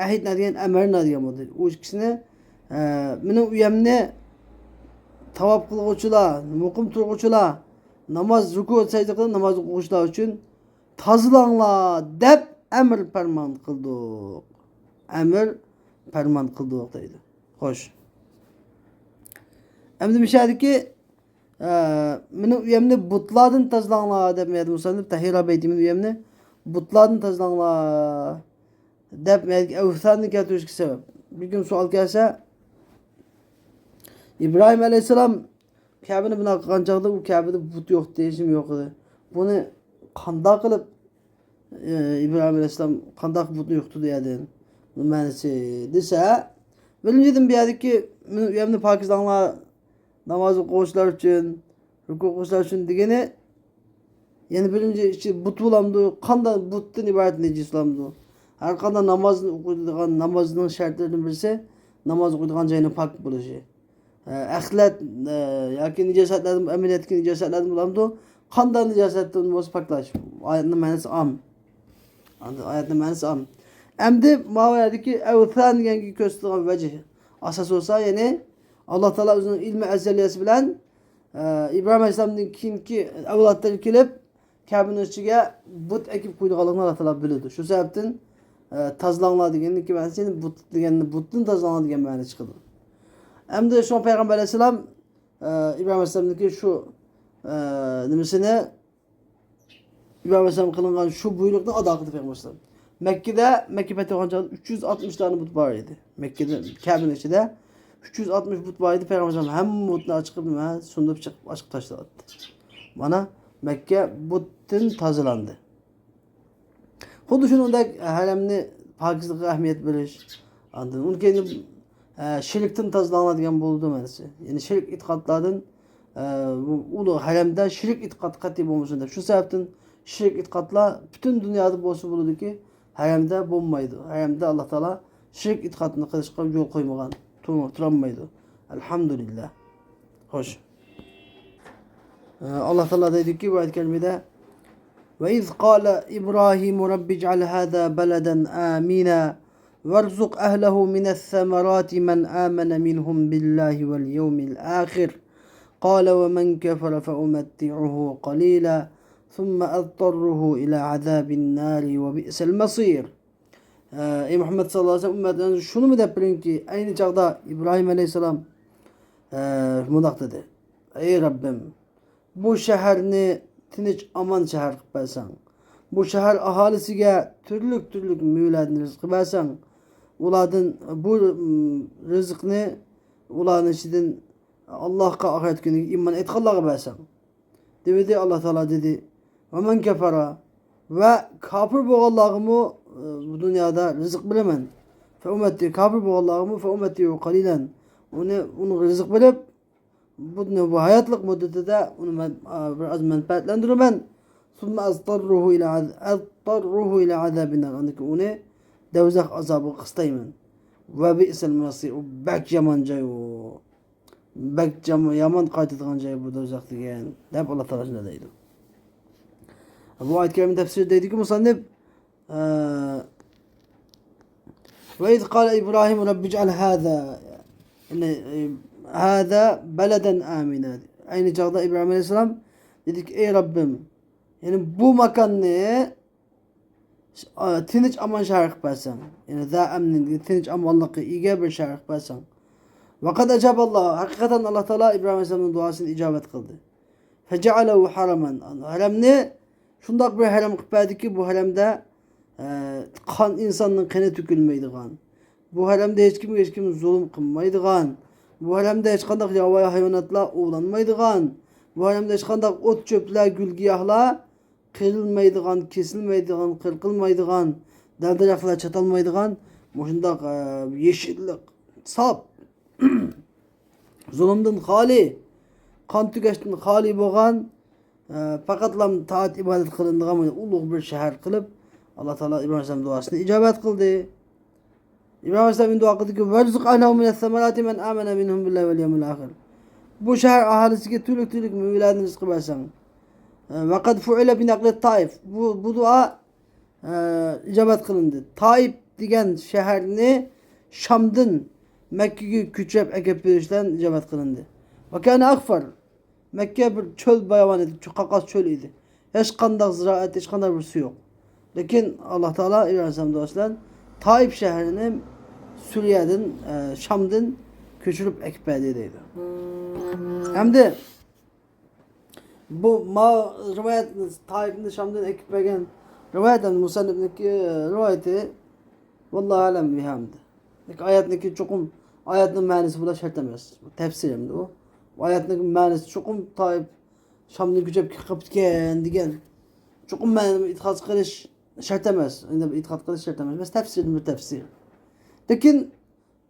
ئەھىدنا دېگەن ئەمەرنا دېگەن بولدى. ئۇ ئىككىسىنى، ئە، مېنىڭ ئۆيەمنى تاۋاپ قىلغۇچىلار، مۇقىم تۇرغۇچىلار، ناماز، رۇكۇ، سەجدە قىلىپ ناماز ئوقۇغۇچىلار ئۈچۈن تازىلاڭلار دەپ ئەمر پەرمان قىلدۇق. ئەمر پەرمان قىلدۇق دەيدۇ. خوش. ئەمدى مۇشۇ يەردىكى، ئە، مېنىڭ ئۆيەمنى بۇتلاردىن تازىلاڭلار دەپ، مۇسەننىپ تەھىرا بەيتى، مېنىڭ ئۆيەمنى بۇتلاردىن تازىلاڭلار دەپ، ئەۋساننى كەلتۈرۈشكە سەۋەب. بىر كۈن سوئال كەلسە، ئىبراھىم ئەلەيھىسسالام كەبىنى بىنا قىلغان چاغدا ئۇ كەبىدە بۇت يوق ئىدى، ھېچنېمە يوق ئىدى. بۇنى قانداق قىلىپ، ئى، ئىبراھىم ئەلەيھىسسالام قانداق بۇتنى يوقىتىدۇ يەردىن؟ بۇ مەنىسى دېسە، بىرىنچىدىن، بۇ يەردىكى مېنىڭ ئۆيۈمنى پاكىزلاڭلار، ناماز ئوقۇغۇچىلار ئۈچۈن، رۇكۇ قىلغۇچىلار ئۈچۈن دېگىنى، يەنە بىرىنچى ئىچى بۇت بولامدۇ؟ قانداق بۇتتىن ئىبارەت نەجىس بولامدۇ؟ ھەر قانداق نامازنى ئوقۇيدىغان نامازنىڭ شەرتلىرىدىن بىرسى ناماز ئوقۇيدىغان جاينىڭ پاك بولۇشى. ئە، ئەخلەت، ئە، ياكى نىجاسەتلەردىن، ئەمەلىيەتتىكى نىجاسەتلەردىن بولامدۇ؟ قانداق نىجاسەتتىن بولسا پاكلاش. ئايەتنىڭ مەنىسى ئام. ئايەتنىڭ مەنىسى ئام. ئەمدى ماۋۇ يەردىكى ئەۋسان دېگەنگە كۆرسىتىدىغان ۋەجىھ ئاساس بولسا، يەنى ئاللا تائالا ئۆزىنىڭ ئىلمى ئەزەلىيەسى بىلەن، ئە، ئىبراھىم ئەلەيھىسسالامدىن كېيىنكى ئەۋلادلىرى كېلىپ، كەبىنىڭ ئىچىگە بۇت ئەكىپ قويىدىغانلىقىنى ئاللا تائالا بىلىدۇ. شۇ سەۋەبتىن، ئە، تازىلاڭلار دېگەندىكى مەنىسى، بۇت دېگەننى، بۇتتىن تازىلاڭلار دېگەن مەنە چىقىدۇ. ئەمدى شۇڭا پەيغەمبەر ئەلەيھىسسالام، ئە، ئىبراھىم ئەلەيھىسسالامنىڭكى شۇ، ئە، نېمىسىنى، ئىبراھىم ئەلەيھىسسالام قىلىنغان شۇ بۇيرۇقنى ئادا قىلدى پەيغەمبەر ئەلەيھىسسالام. مەككىدە، مەككە پەتھى بولغان چاغدا ئۈچ يۈز ئاتمىش دانە بۇت بار ئىدى. مەككىدە، كەبىنىڭ ئىچىدە ئۈچ يۈز ئاتمىش بۇت بار ئىدى. پەيغەمبەر ئەلەيھىسسالام ھەممە بۇتنى ئاچىقىپ، مەن سۇندۇرۇپ چىقىپ ئاچىقىپ تاشلاۋەتتى. مانا، مەككە بۇتتىن تازىلاندى. خۇددى شۇنىڭدەك ھەرەمنى پاكىزلىققا ئەھمىيەت بېرىش، ئاندىن ئۇنىڭ كەينىدىن، ئە، شىركتىن تازىلاڭلار دېگەن بولىدۇ مەنىسى. يەنى شىرك ئېتىقادلاردىن، ئە، بۇ ئۇلۇغ ھەرەمدە شىرك ئېتىقاد قەتئىي بولمىسۇن دەپ. شۇ سەۋەبتىن شىرك ئېتىقادلار پۈتۈن دۇنيادا بولسا بولىدۇكى، ھەرەمدە بولمايدۇ. ھەرەمدە ئاللا تائالا شىرك ئېتىقادنى قىلىشقا يول قويمىغان، تۇر-، تۇرالمايدۇ. ئەلھەمدۇلىللا. خوش. ئە، ئاللا تائالا دەيدۇكى، بۇ ئايەت كەرىمىدە، وَإِذْ قَالَ إِبْرَاهِيمُ رَبِّ اجْعَلْ هَذَا بَلَدًا آمِنًا وَارْزُقْ أَهْلَهُ مِنَ الثَّمَرَاتِ مَنْ آمَنَ مِنْهُمْ بِاللَّهِ وَالْيَوْمِ الْآخِرِ قَالَ وَمَنْ كَفَرَ فَأُمَتِّعُهُ قَلِيلًا ثُمَّ أَضْطَرُّهُ إِلَى عَذَابِ النَّارِ وَبِئْسَ الْمَصِيرُ. ئە، ئەي مۇھەممەد ساللاللاھۇ ئەلەيھى ۋەسەللەم ئۈممەتلىرىڭىزگە شۇنىمۇ دەپ بېرىڭكى، ئەينى چاغدا ئىبراھىم ئەلەيھىسسالام، ئە، مۇنداق دېدى، ئەي رەببىم، بۇ شەھەرنى تىنچ ئامان شەھەر قىلىپ بەرسەڭ، بۇ شەھەر ئاھالىسىگە تۈرلۈك تۈرلۈك مېۋىلەردىن رىزقى بەرسەڭ، ئۇلاردىن بۇ، م، رىزىقنى ئۇلارنىڭ ئىچىدىن ئاللاھقا، ئاخىرەت كۈنىگە ئىمان ئېيتقانلارغا بەرسەڭ. دېۋىدى، ئاللا تائالا دېدى، ۋە مەن كەفەرە، ۋە كاپىر بولغانلارغىمۇ، ئى، بۇ دۇنيادا رىزىق بېرىمەن. فەئۇمەتتى، كاپىر بولغانلارغىمۇ فەئۇمەتتى قەلىلەن. ئۇنى، ئۇنىڭغا رىزىق بېرىپ، بۇ، بۇ ھاياتلىق مۇددىتىدە ئۇنى مەن، ئا، بىر ئاز مەنپەئەتلەندۈرىمەن. ثُمَّ أَضْطَرُّهُ إِلَى عَذَ-، أَضْطَرُّهُ إِلَى عَذَابِ النَّارِ. ئاندىن كېيىن ئۇنى دەۋزەخ ئازابىغا قىستايمەن. وَبِئْسَ الْمَصِيرُ. ئۇ بەك يامان جاي ئۇ. بەك جام-، يامان قايتىدىغان جاي بۇ دوزاخ دېگەن، دەپ ئاللا تائالا شۇنداق دەيدۇ. بۇ ئايەت كەرىمە تەپسىرى دەيدۇكى، مۇسەننىپ، ئە، وَإِذْ قَالَ إِبْرَاهِيمُ رَبِّ اجْعَلْ هَذَا، يەنى، ئە، هَذَا بَلَدًا آمِنًا. ئەينى چاغدا ئىبراھىم ئەلەيھىسسالام دېدىكى، ئەي رەببىم، يەنى بۇ ماكاننى ئا، تىنچ ئامان شەھەر قىلىپ بەرسەڭ، يەنى ذا ئەمنىن، تىنچ ئامانلىققا ئىگە بىر شەھەر قىلىپ بەرسەڭ. ۋەقەد ئەجابەللا، ھەقىقەتەن ئاللا تائالا ئىبراھىم ئەلەيھىسسالامنىڭ دۇئاسىنى ئىجابەت قىلدى. فەجەئەلەھۇ ھەرەمەن، ھەرەمنى شۇنداق بىر ھەرەم قىلىپ بەردىكى، بۇ ھەرەمدە، ئە، قان، ئىنساننىڭ قېنى تۆكۈلمەيدىغان، بۇ ھەرەمدە ھېچكىمگە ھېچكىم زۇلۇم قىلمايدىغان، بۇ ھەرەمدە ھېچقانداق ياۋايى ھايۋاناتلار ئوۋلانمايدىغان، بۇ ھەرەمدە ھېچقانداق ئوت-چۆپلەر، گۈل-گىياھلار قىرىلمايدىغان، كېسىلمەيدىغان، قىرقىلمايدىغان، دەل-دەرەخلەر چاتالمايدىغان مۇشۇنداق، ئە، يېشىللىق، ساپ، زۇلۇمدىن خالىي، قان تۆكۈشتىن خالىي بولغان، ئە، پەقەتلا تائەت-ئىبادەت قىلىنىدىغان بىر ئۇلۇغ بىر شەھەر قىلىپ، ئاللا تائالا ئىبراھىم ئەلەيھىسسالام دۇئاسىنى ئىجابەت قىلدى. ئىبراھىم ئەلەيھىسسالام دۇئا قىلدىكى، وَارْزُقْ أَهْلَهُ مِنَ الثَّمَرَاتِ مَنْ آمَنَ مِنْهُمْ بِاللَّهِ وَالْيَوْمِ الْآخِرِ. بۇ شەھەر ئاھالىسىگە تۈرلۈك تۈرلۈك مېۋىلەردىن رىزقى بەرسەڭ. ۋەقەد فۇئىلە بىنەقلى تائىف. بۇ، بۇ دۇئا ئە، ئىجابەت قىلىندى. تائىپ دېگەن شەھەرنى شامدىن مەككىگە كۆچۈرۈپ ئەكەپ بېرىش بىلەن ئىجابەت قىلىندى. ۋەكانە ئەخفەر. مەككە بىر چۆل باياۋان ئىدى، چۆ-، قاقاس چۆل ئىدى. ھېچقانداق زىرائەت، ھېچقانداق بىرسى يوق. لېكىن ئاللا تائالا ئىبراھىم ئەلەيھىسسالام دۇئاسى بىلەن تائىپ شەھىرىنى سۈرىيەدىن، ئە، شامدىن كۆچۈرۈپ ئەكىپ بەردى دەيدۇ. ھەمدە بۇ ما رىۋايەت، تائىپنى شامدىن ئەكىپ بەرگەن رىۋايەت، يەنى مۇسەننىپنىڭكى رىۋايىتى، ۋاللاھۇ ئەلەم بىھەمدى. لېكىن ئايەتنىڭكى چوقۇم، ئايەتنىڭ مەنىسى بۇلار شەرت ئەمەس. بۇ تەپسىر ئەمدى ئۇ. بۇ ئايەتنىڭ مەنىسى چوقۇم تائىپ شامدىن كۆچۈپ قېلىپتىكەن دېگەن. چوقۇم مەن ئېتىقاد قىلىش شەرت ئەمەس. ئەمدى ئېتىقاد قىلىش شەرت ئەمەس. بەس تەپسىردىن بىر تەپسىر. لېكىن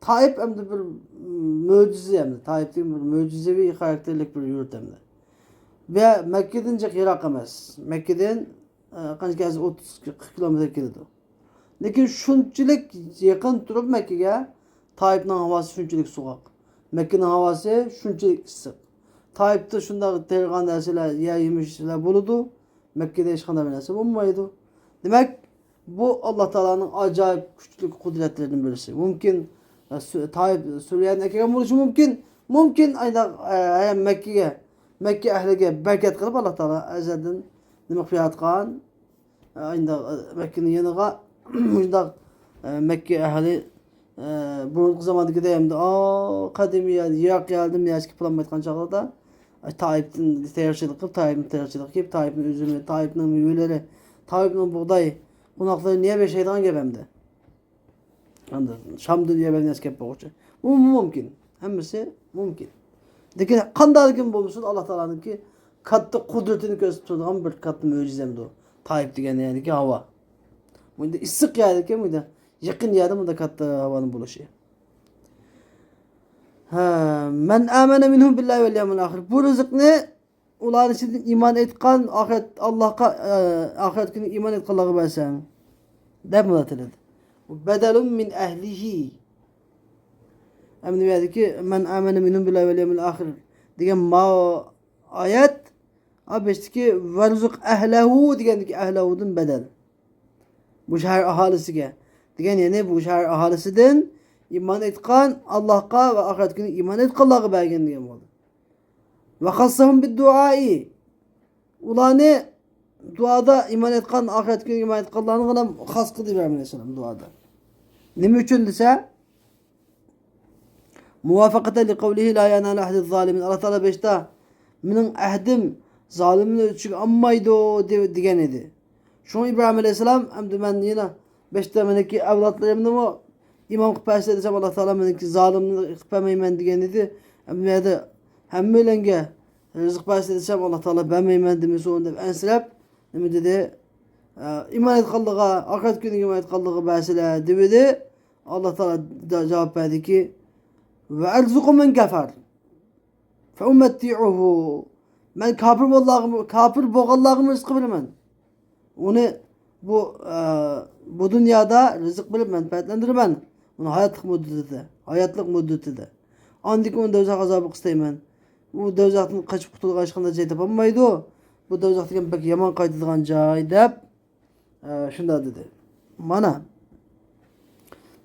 تائىپ ئەمدى بىر مۆجىزە، ئەمدى تائىپتىكى بىر مۆجىزىۋى خاراكتېرلىك بىر يۇرت ئەمدى. ۋە مەككىدىن جىق يىراق ئەمەس. مەككىدىن، ئە، قانچە كەلسە ئوتتۇز، قىرىق كىلومېتىر كېلىدۇ. لېكىن شۇنچىلىك يېقىن تۇرۇپ مەككىگە، تائىپنىڭ ھاۋاسى شۇنچىلىك سوغۇق. مەككىنىڭ ھاۋاسى شۇنچىلىك ئىسسىق. تائىپتا شۇنداق تېرىغان نەرسىلەر، يەر يېمىشلەر بولىدۇ. مەككىدە ھېچقانداق بىر نەرسە بولمايدۇ. دېمەك، بۇ ئاللا تائالانىڭ ئاجايىپ كۈچلۈك قۇدرەتلىرىدىن بىرسى. مۇمكىن، ئە، سۈ-، تائىپ سۈرىيەدىن ئەكەلگەن بولۇشى مۇمكىن. مۇمكىن، ئايدا، ئە، مەككىگە، مەككە ئەھلىگە بەرىكەت قىلىپ، ئاللا تائالا ئەزەلدىن نېمە قىلىپ ياراتقان؟ ئە، ئايدا، ئە، مەككىنىڭ يېنىغا مۇشۇنداق، ئە، مەككە ئەھلى، ئە، بۇرۇنقى زاماندىكىدەك ئەمدى، ئا، قەدىمىي يەر، يىراق يەردىن يەرگە پىلانمايدىغان چاغلاردا، ئە، تائىپتىن تېرىقچىلىق قىلىپ، تائىپنىڭ تېرىقچىلىقى كېلىپ، تائىپنىڭ ئۈزۈمى، تائىپنىڭ مېۋىلىرى، تائىپنىڭ بۇغداي، قوناقلىرى نېمە يەپ ياشايدىغان گەپ ئەمدى. ئەمدى شامدىن يەر بەرگەن ئەسكەپ بولغۇچە. بۇ مۇمكىن. ھەممىسى مۇمكىن. لېكىن قانداقلىكىمۇ بولمىسۇن، ئاللا تائالانىڭكى كاتتا قۇدرىتىنى كۆرسىتىپ تۇرىدىغان بىر كاتتا مۆجىزەمدۇ. تائىپ دېگەن يەردىكى ھاۋا. بۇ ئىسسىق يەردىكى، بۇ يەكىن يەردە بۇنداق كاتتا ھاۋانىڭ بولۇشى. ھە، مەن ئامەنە مىنھۇم بىللاھى ۋەل يەۋمىل ئاخىر. بۇ رىزىقنى ئۇلارنىڭ ئىچىدىن ئىمان ئېيتقان، ئاخىرەت، ئاللاھقا، ئە، ئاخىرەت كۈنىگە ئىمان ئېيتقانلارغا بەرسەڭ، دەپ مۇراد ئېتىلىدۇ. بەدەلۇن مىن ئەھلىھى. ئەمدى بۇ يەردىكى مەن ئامەنە مىنھۇم بىللاھى ۋەل يەۋمىل ئاخىر دېگەن ما ئايەت، ئا، بېشىدىكى ۋەرزۇق ئەھلەھۇ دېگەندىكى ئەھلەھۇدىن بەدەل. بۇ شەھەر ئاھالىسىگە دېگەن، يەنى بۇ شەھەر ئاھالىسىدىن ئىمان ئېيتقان، ئاللاھقا ۋە ئاخىرەت كۈنىگە ئىمان ئېيتقانلارغا بەرگەن دېگەن بولدى. ۋە خەسسەھۇم بىددۇئائى. ئۇلارنى دۇئادا ئىمان ئېيتقان، ئاخىرەت كۈنىگە ئىمان ئېيتقانلارنى غۇلام خاس قىلدى ئىبراھىم ئەلەيھىسسالام دۇئادا. نېمە ئۈچۈن دېسە، مۇۋافەقەتەن لىقەۋلىھى لا يەنالۇ ئەھدى زالىمىن. ئاللا تائالا بېشىدا مېنىڭ ئەھدىم زالىمنى ئۆز ئىچىگە ئالمايدۇ دە-، دېگەن ئىدى. شۇڭا ئىبراھىم ئەلەيھىسسالام، ئەمدى مەن يەنە بەشتە مېنىڭكى ئەۋلادلىرىمنىمۇ ئىمام قىلىپ بەرسە دېسەم، ئاللا تائالا مېنىڭكى زالىمنى قىلىپ بەرمەيمەن دېگەن ئىدى. ئەمدى بۇ يەردە ھەممەيلەنگە رىزىق بەرسە دېسەم، ئاللا تائالا بەرمەيمەن دېمىسۇن دەپ ئەنسىرەپ، نېمە دېدى؟ ئە، ئىمان ئېيتقانلىقىغا، ئاخىرەت كۈنىگە ئىمان ئېيتقانلىقىغا بەرسىلە دېۋىدى. ئاللا تائالا دا-، جاۋاب بەردىكى، ۋە ئەرزۇقۇ مەن كەفەر. فەئۇمەتتىئۇھۇ. مەن كاپىر بولغانلارغىمۇ، كاپىر بولغانلارغىمۇ رىزقى بېرىمەن. ئۇنى بۇ، ئە، بۇ دۇنيادا رىزىق بېرىپ مەنپەئەتلەندۈرىمەن. ئۇنىڭ ھاياتلىق مۇددىتىدە، ھاياتلىق مۇددىتىدە. ئاندىن كېيىن ئۇنى دوزاخ ئازابىغا قىستايمەن. ئۇ دوزاختىن قېچىپ قۇتۇلغان ھېچقانداق جاي تاپالمايدۇ. بۇ دوزاخ دېگەن بەك يامان قايتىدىغان جاي دەپ، ئە، شۇنداق دېدى. مانا،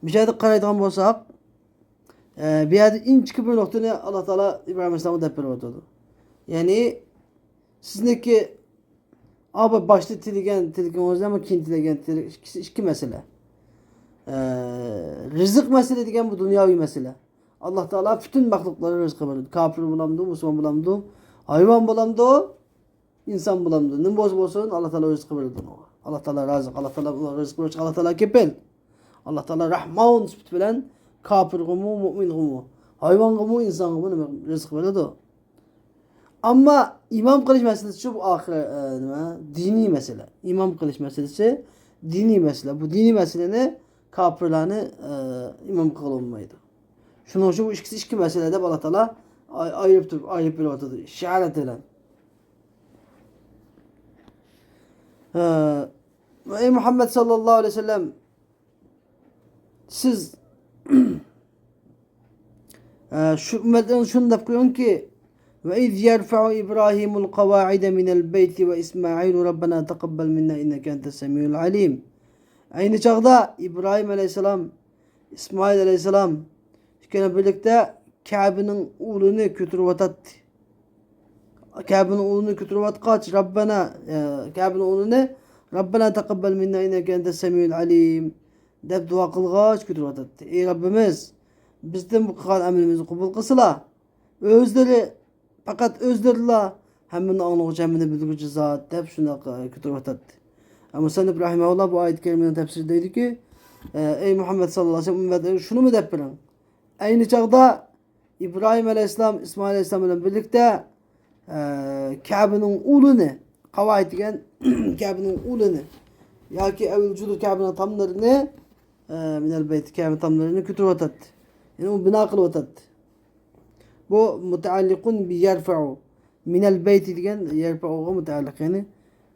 بۇ يەردە قارايدىغان بولساق، ئە، بۇ يەردە ئىنچىكە بىر نۇقتىنى ئاللا تائالا ئىبراھىم ئەلەيھىسسالامغا دەپ بېرىۋاتىدۇ. يەنى، سىزنىڭكى، ئا، بۇ باشتا تىلىگەن تىلىكىڭىز بىلەن كېيىن تىلىگەن تىلىك ئىككىسى ئىككى مەسىلە. ئە، رىزىق مەسىلە دېگەن بۇ دۇنياۋى مەسىلە. ئاللا تائالا پۈتۈن مەخلۇقلارغا رىزقى بېرىدۇ. كاپىر بولامدۇ، مۇسۇلمان بولامدۇ، ھايۋان بولامدۇ، ئىنسان بولامدۇ، نېمە بولسا بولسۇن، ئاللا تائالا رىزقى بېرىدۇ ئۇنىڭغا. ئاللا تائالا رازىق، ئاللا تائالا ئۇلارغا رىزىق بېرىشكە ئاللا تائالا كېپىل. ئاللا تائالا رەھمان سۈپىتى بىلەن كاپىرغىمۇ، مۇئمىنغىمۇ، ھايۋانغىمۇ، ئىنسانغىمۇ نېمە رىزىق بېرىدۇ. ئەمما ئىمام قىلىش مەسىلىسى شۇ، بۇ ئاخىر، ئە، نېمە، دىنىي مەسىلە. ئىمام قىلىش مەسىلىسى دىنىي مەسىلە. بۇ دىنىي مەسىلىنى كاپىرلارنى، ئە، ئىمام قىلغىلى بولمايدۇ. شۇنىڭ ئۈچۈن بۇ ئىككىسى ئىككى مەسىلە دەپ ئاللا تائالا ئاي-، ئايرىپ تۇرۇپ، ئايرىپ بېرىۋاتىدۇ ئىشارەت بىلەن. ئە، ئەي مۇھەممەد ساللاللاھۇ ئەلەيھى ۋەسەللەم، سىز، ئە، شۇ ئۈممەتلەرگە شۇنى دەپ قويۇڭكى، وإذ يرفع إبراهيم القواعد من البيت وإسماعيل ربنا تقبل منا إنك أنت السميع العليم. ئەينى چاغدا ئىبراھىم ئەلەيھىسسالام، ئىسمائىل ئەلەيھىسسالام ئىككىلەن بىرلىكتە كەبىنىڭ ئۇلىنى كۆتۈرۈۋاتاتتى. كەبىنىڭ ئۇلىنى كۆتۈرۈۋاتقاچ، رەببەنا، ئە، كەبىنىڭ ئۇلىنى رەببەنا تەقەببەل مىننا ئىننەكە ئەنتەس سەمىئۇل ئەلىم دەپ دۇئا قىلغاچ كۆتۈرۈۋاتاتتى. ئەي رەببىمىز، بىزدىن بۇ قىلغان ئەمىلىمىزنى قوبۇل قىلسىلا. ئۆزلىرى، پەقەت ئۆزلىرىلا ھەممىنى ئاڭلىغۇچى، ھەممىنى بىلگۈچى زات دەپ شۇنداق، ئە، كۆتۈرۈۋاتاتتى. ئە، مۇسەننىپ رەھىمەھۇللا بۇ ئايەت كەرىمىنىڭ تەپسىرىدە دەيدۇكى، ئە، ئەي مۇھەممەد ساللاللاھۇ ئەلەيھى ۋەسەللەم ئۈممەتلىرىگە شۇنىمۇ دەپ بېرىڭ. ئەينى چاغدا ئىبراھىم ئەلەيھىسسالام، ئىسمائىل ئەلەيھىسسالام بىلەن بىرلىكتە، ئە، كەبىنىڭ ئۇلىنى، قاۋائىد دېگەن كەبىنىڭ ئۇلىنى ياكى ئەۋل جۇدۇر كەبىنىڭ تاملىرىنى، ئە، مىنەل بەيت كەبە تاملىرىنى كۆتۈرۈۋاتاتتى. يەنى ئۇ بىنا قىلىۋاتاتتى. بۇ مۇتەئەللىقۇن بى يەرفەئۇ. مىنەل بەيتى دېگەن يەرفەئۇغا مۇتەئەللىق، يەنى،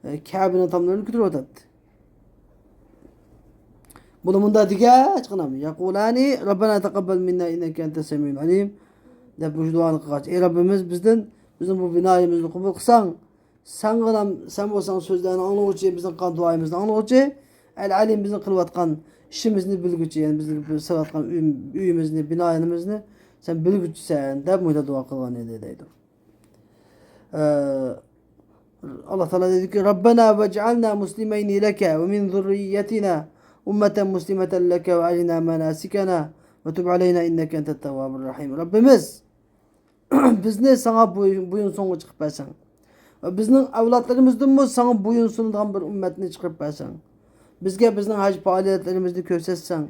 ئە، كەبىنىڭ تاملىرىنى كۆتۈرۈۋاتاتتى. بۇنى مۇنداق دېگەچ قىلام. يەقۇلانى رەببەنا تەقەببەل مىننا ئىننەكە ئەنتەس سەمىئۇل ئەلىم دەپ مۇشۇ دۇئانى قىلغاچ، ئەي رەببىمىز، بىزدىن، بىزنىڭ بۇ بىنايىمىزنى قوبۇل قىلساڭ، سەن غىنام، سەن بولساڭ سۆزلەرنى ئاڭلىغۇچى، بىزنىڭ قىلغان دۇئايىمىزنى ئاڭلىغۇچى، ئەل ئەلىم، بىزنىڭ قىلىۋاتقان ئىشىمىزنى بىلگۈچى، يەنى بىزنىڭ سېلىۋاتقان ئۆي-، ئۆيىمىزنى، بىنايىمىزنى سەن بىلگۈچىسەن دەپ مۇنداق دۇئا قىلغان ئىدى دەيدۇ. ئە، ئاللا تائالا دەيدۇكى، رەببەنا ۋەجئەلنا مۇسلىمەينى لەكە ۋە مىن زۇررىيەتىنا ئۇممەتەن مۇسلىمەتەن لەكە ۋە ئەرىنا مەناسىكەنا ۋە تۇب ئەلەينا ئىننەكە ئەنتەت تەۋۋابۇر رەھىم. رەببىمىز، بىزنى ساڭا بويۇن-، بويۇنسۇنغۇچى قىلىپ بەرسەڭ ۋە بىزنىڭ ئەۋلادلىرىمىزدىنمۇ ساڭا بويۇنسۇنىدىغان بىر ئۈممەتنى چىقىرىپ بەرسەڭ، بىزگە بىزنىڭ ھەج پائالىيەتلىرىمىزنى كۆرسەتسەڭ،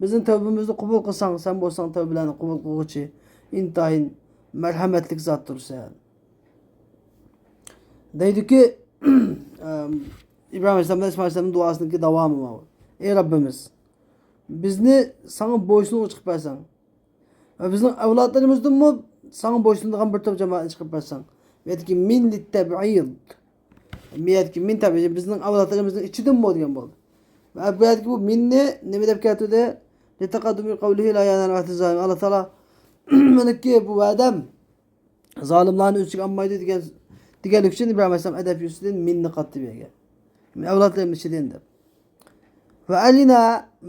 بىزنىڭ تەۋبىمىزنى قوبۇل قىلساڭ، سەن بولساڭ تەۋبىلەرنى قوبۇل قىلغۇچى، ئىنتايىن مەرھەمەتلىك زاتتۇرسەن. دەيدۇكى، ئىبراھىم ئەلەيھىسسالام بىلەن ئىسمائىل ئەلەيھىسسالامنىڭ دۇئاسىنىڭكى داۋامى ماۋۇ. ئەي رەببىمىز، بىزنى ساڭا بويسۇنغۇچى قىلىپ بەرسەڭ ۋە بىزنىڭ ئەۋلادلىرىمىزدىنمۇ ساڭا بويسۇنىدىغان بىر توپ جامائەتنى چىقىرىپ بەرسەڭ. بۇ يەردىكى مىن لىتتەبئىد. بۇ يەردىكى مىن تەبئىد، بىزنىڭ ئەۋلادلىرىمىزنىڭ ئىچىدىنمۇ دېگەن بولدى. ۋە بۇ يەردىكى بۇ مىننى نېمە دەپ كەلتۈردى؟ لىتەقەددۇمى قەۋلىھى لا يەنەل ئەھدى زالىم. ئاللا تائالا، مېنىڭكى بۇ ۋەدەم زالىملارنى ئۆز ئىچىگە ئالمايدۇ دېگەن، دېگەنلىك ئۈچۈن ئىبراھىم ئەلەيھىسسالام ئەدەپ يۈزىسىدىن مىننى قاتتى بۇ يەرگە. ئەۋلادلىرىمىز ئىچىدىن دەپ. ۋە ئەرىنا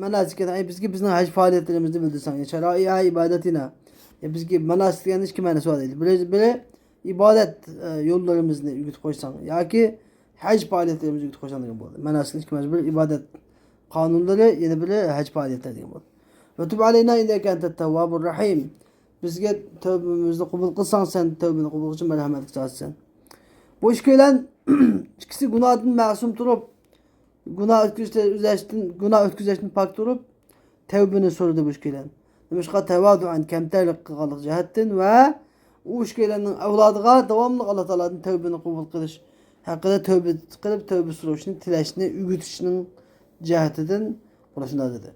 مەناسىكەنا، ئەي بىزگە بىزنىڭ ھەج پائالىيەتلىرىمىزنى بىلدۈرسەڭ، يا شەرائىئە ئىبادەتىنا. يا بىزگە مەناسىك دېگەندە ئىككى مەنىسى بار دەيدۇ. بىرى، بىرى ئىبادەت، ئە، يوللىرىمىزنى ئۆگىتىپ قويساڭ ياكى ھەج پائالىيەتلىرىمىزنى ئۆگىتىپ قويساڭ دېگەن بولدى. مەناسىكنىڭ ئىككى مەنىسى، بىرى ئىبادەت قانۇنلىرى، يەنە بىرى ھەج پائالىيەتلىرى دېگەن بولدى. ۋە تۇب ئەلەينا ئىننەكە ئەنتەت تەۋۋابۇر رەھىم. بىزگە تەۋبىمىزنى قوبۇل قىلساڭ، سەن تەۋبىنى قوبۇل قىلغۇچى مەرھەمەتلىك زاتسەن. بۇ ئىككىيلەن ئىككىسى گۇناھتىن مەسۇم تۇرۇپ، گۇناھ ئۆتكۈزۈشتىن، ئۆزلەشتىن، گۇناھ ئۆتكۈزۈشتىن پاك تۇرۇپ، تەۋبىنى سورىدى بۇ ئىككىيلەن. نېمىشقا؟ تەۋادۇئەن، كەمتەرلىك قىلغانلىق جەھەتتىن ۋە ئۇ ئىككىيلەننىڭ ئەۋلادىغا داۋاملىق ئاللا تائالادىن تەۋبىنى قوبۇل قىلىش ھەققىدە، تەۋبە قىلىپ، تەۋبە سوراشنى، تىلەشنى ئۆگىتىشنىڭ جەھىتىدىن بۇلار شۇنداق دېدى.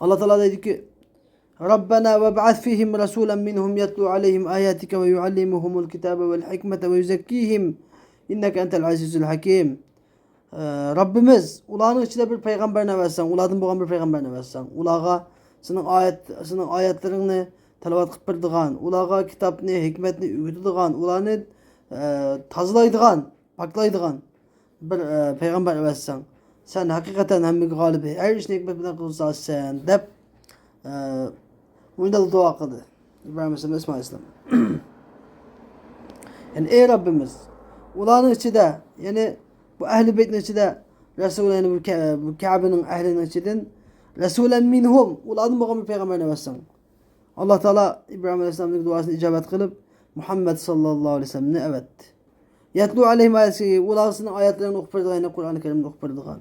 ئاللا تائالا دەيدۇكى، رەببەنا ۋەبئەس فىھىم رەسۇلەن مىنھۇم يەتلۇ ئەلەيھىم ئاياتىكە ۋە يۇئەللىمۇھۇمۇل كىتابە ۋەل ھىكمەتە ۋە يۇزەككىھىم ئىننەكە ئەنتەل ئەزىزۇل ھەكىم. ئە، رەببىمىز، ئۇلارنىڭ ئىچىدە بىر پەيغەمبەرنى ئەۋەتسەڭ، ئۇلاردىن بولغان بىر پەيغەمبەرنى ئەۋەتسەڭ، ئۇلارغا سېنىڭ ئايەت، سېنىڭ ئايەتلىرىڭنى تىلاۋەت قىلىپ بېرىدىغان، ئۇلارغا كىتابنى، ھېكمەتنى ئۆگىتىدىغان، ئۇلارنى، ئە، تازىلايدىغان، پاكلايدىغان بىر، ئە، پەيغەمبەر ئەۋەتسەڭ، سەن ھەقىقەتەن ھەممىگە غالىب، ھەر ئىشنى ھېكمەت بىلەن قىلغۇچى زاتسەن دەپ، ئە، مۇنداق دۇئا قىلدى ئىبراھىم ئەلەيھىسسالام، ئىسمائىل ئەلەيھىسسالام. يەنى، ئەي رەببىمىز، ئۇلارنىڭ ئىچىدە، يەنى بۇ ئەھلى بەيتنىڭ ئىچىدە رەسۇل، يەنى بۇ كە-، بۇ كەبىنىڭ ئەھلىنىڭ ئىچىدىن رەسۇلەن مىنھۇم، ئۇلاردىن بولغان بىر پەيغەمبەرنى ئەۋەتسەڭ. ئاللا تائالا ئىبراھىم ئەلەيھىسسالامنىڭ دۇئاسىنى ئىجابەت قىلىپ، مۇھەممەد ساللاللاھۇ ئەلەيھى ۋەسەللەمنى ئەۋەتتى. يەتلۇ ئەلەيھىم ئايەتى، ئۇلارغا سېنىڭ ئايەتلىرىڭنى ئوقۇپ بېرىدىغان، يەنى قۇرئان كەرىمنى ئوقۇپ بېرىدىغان.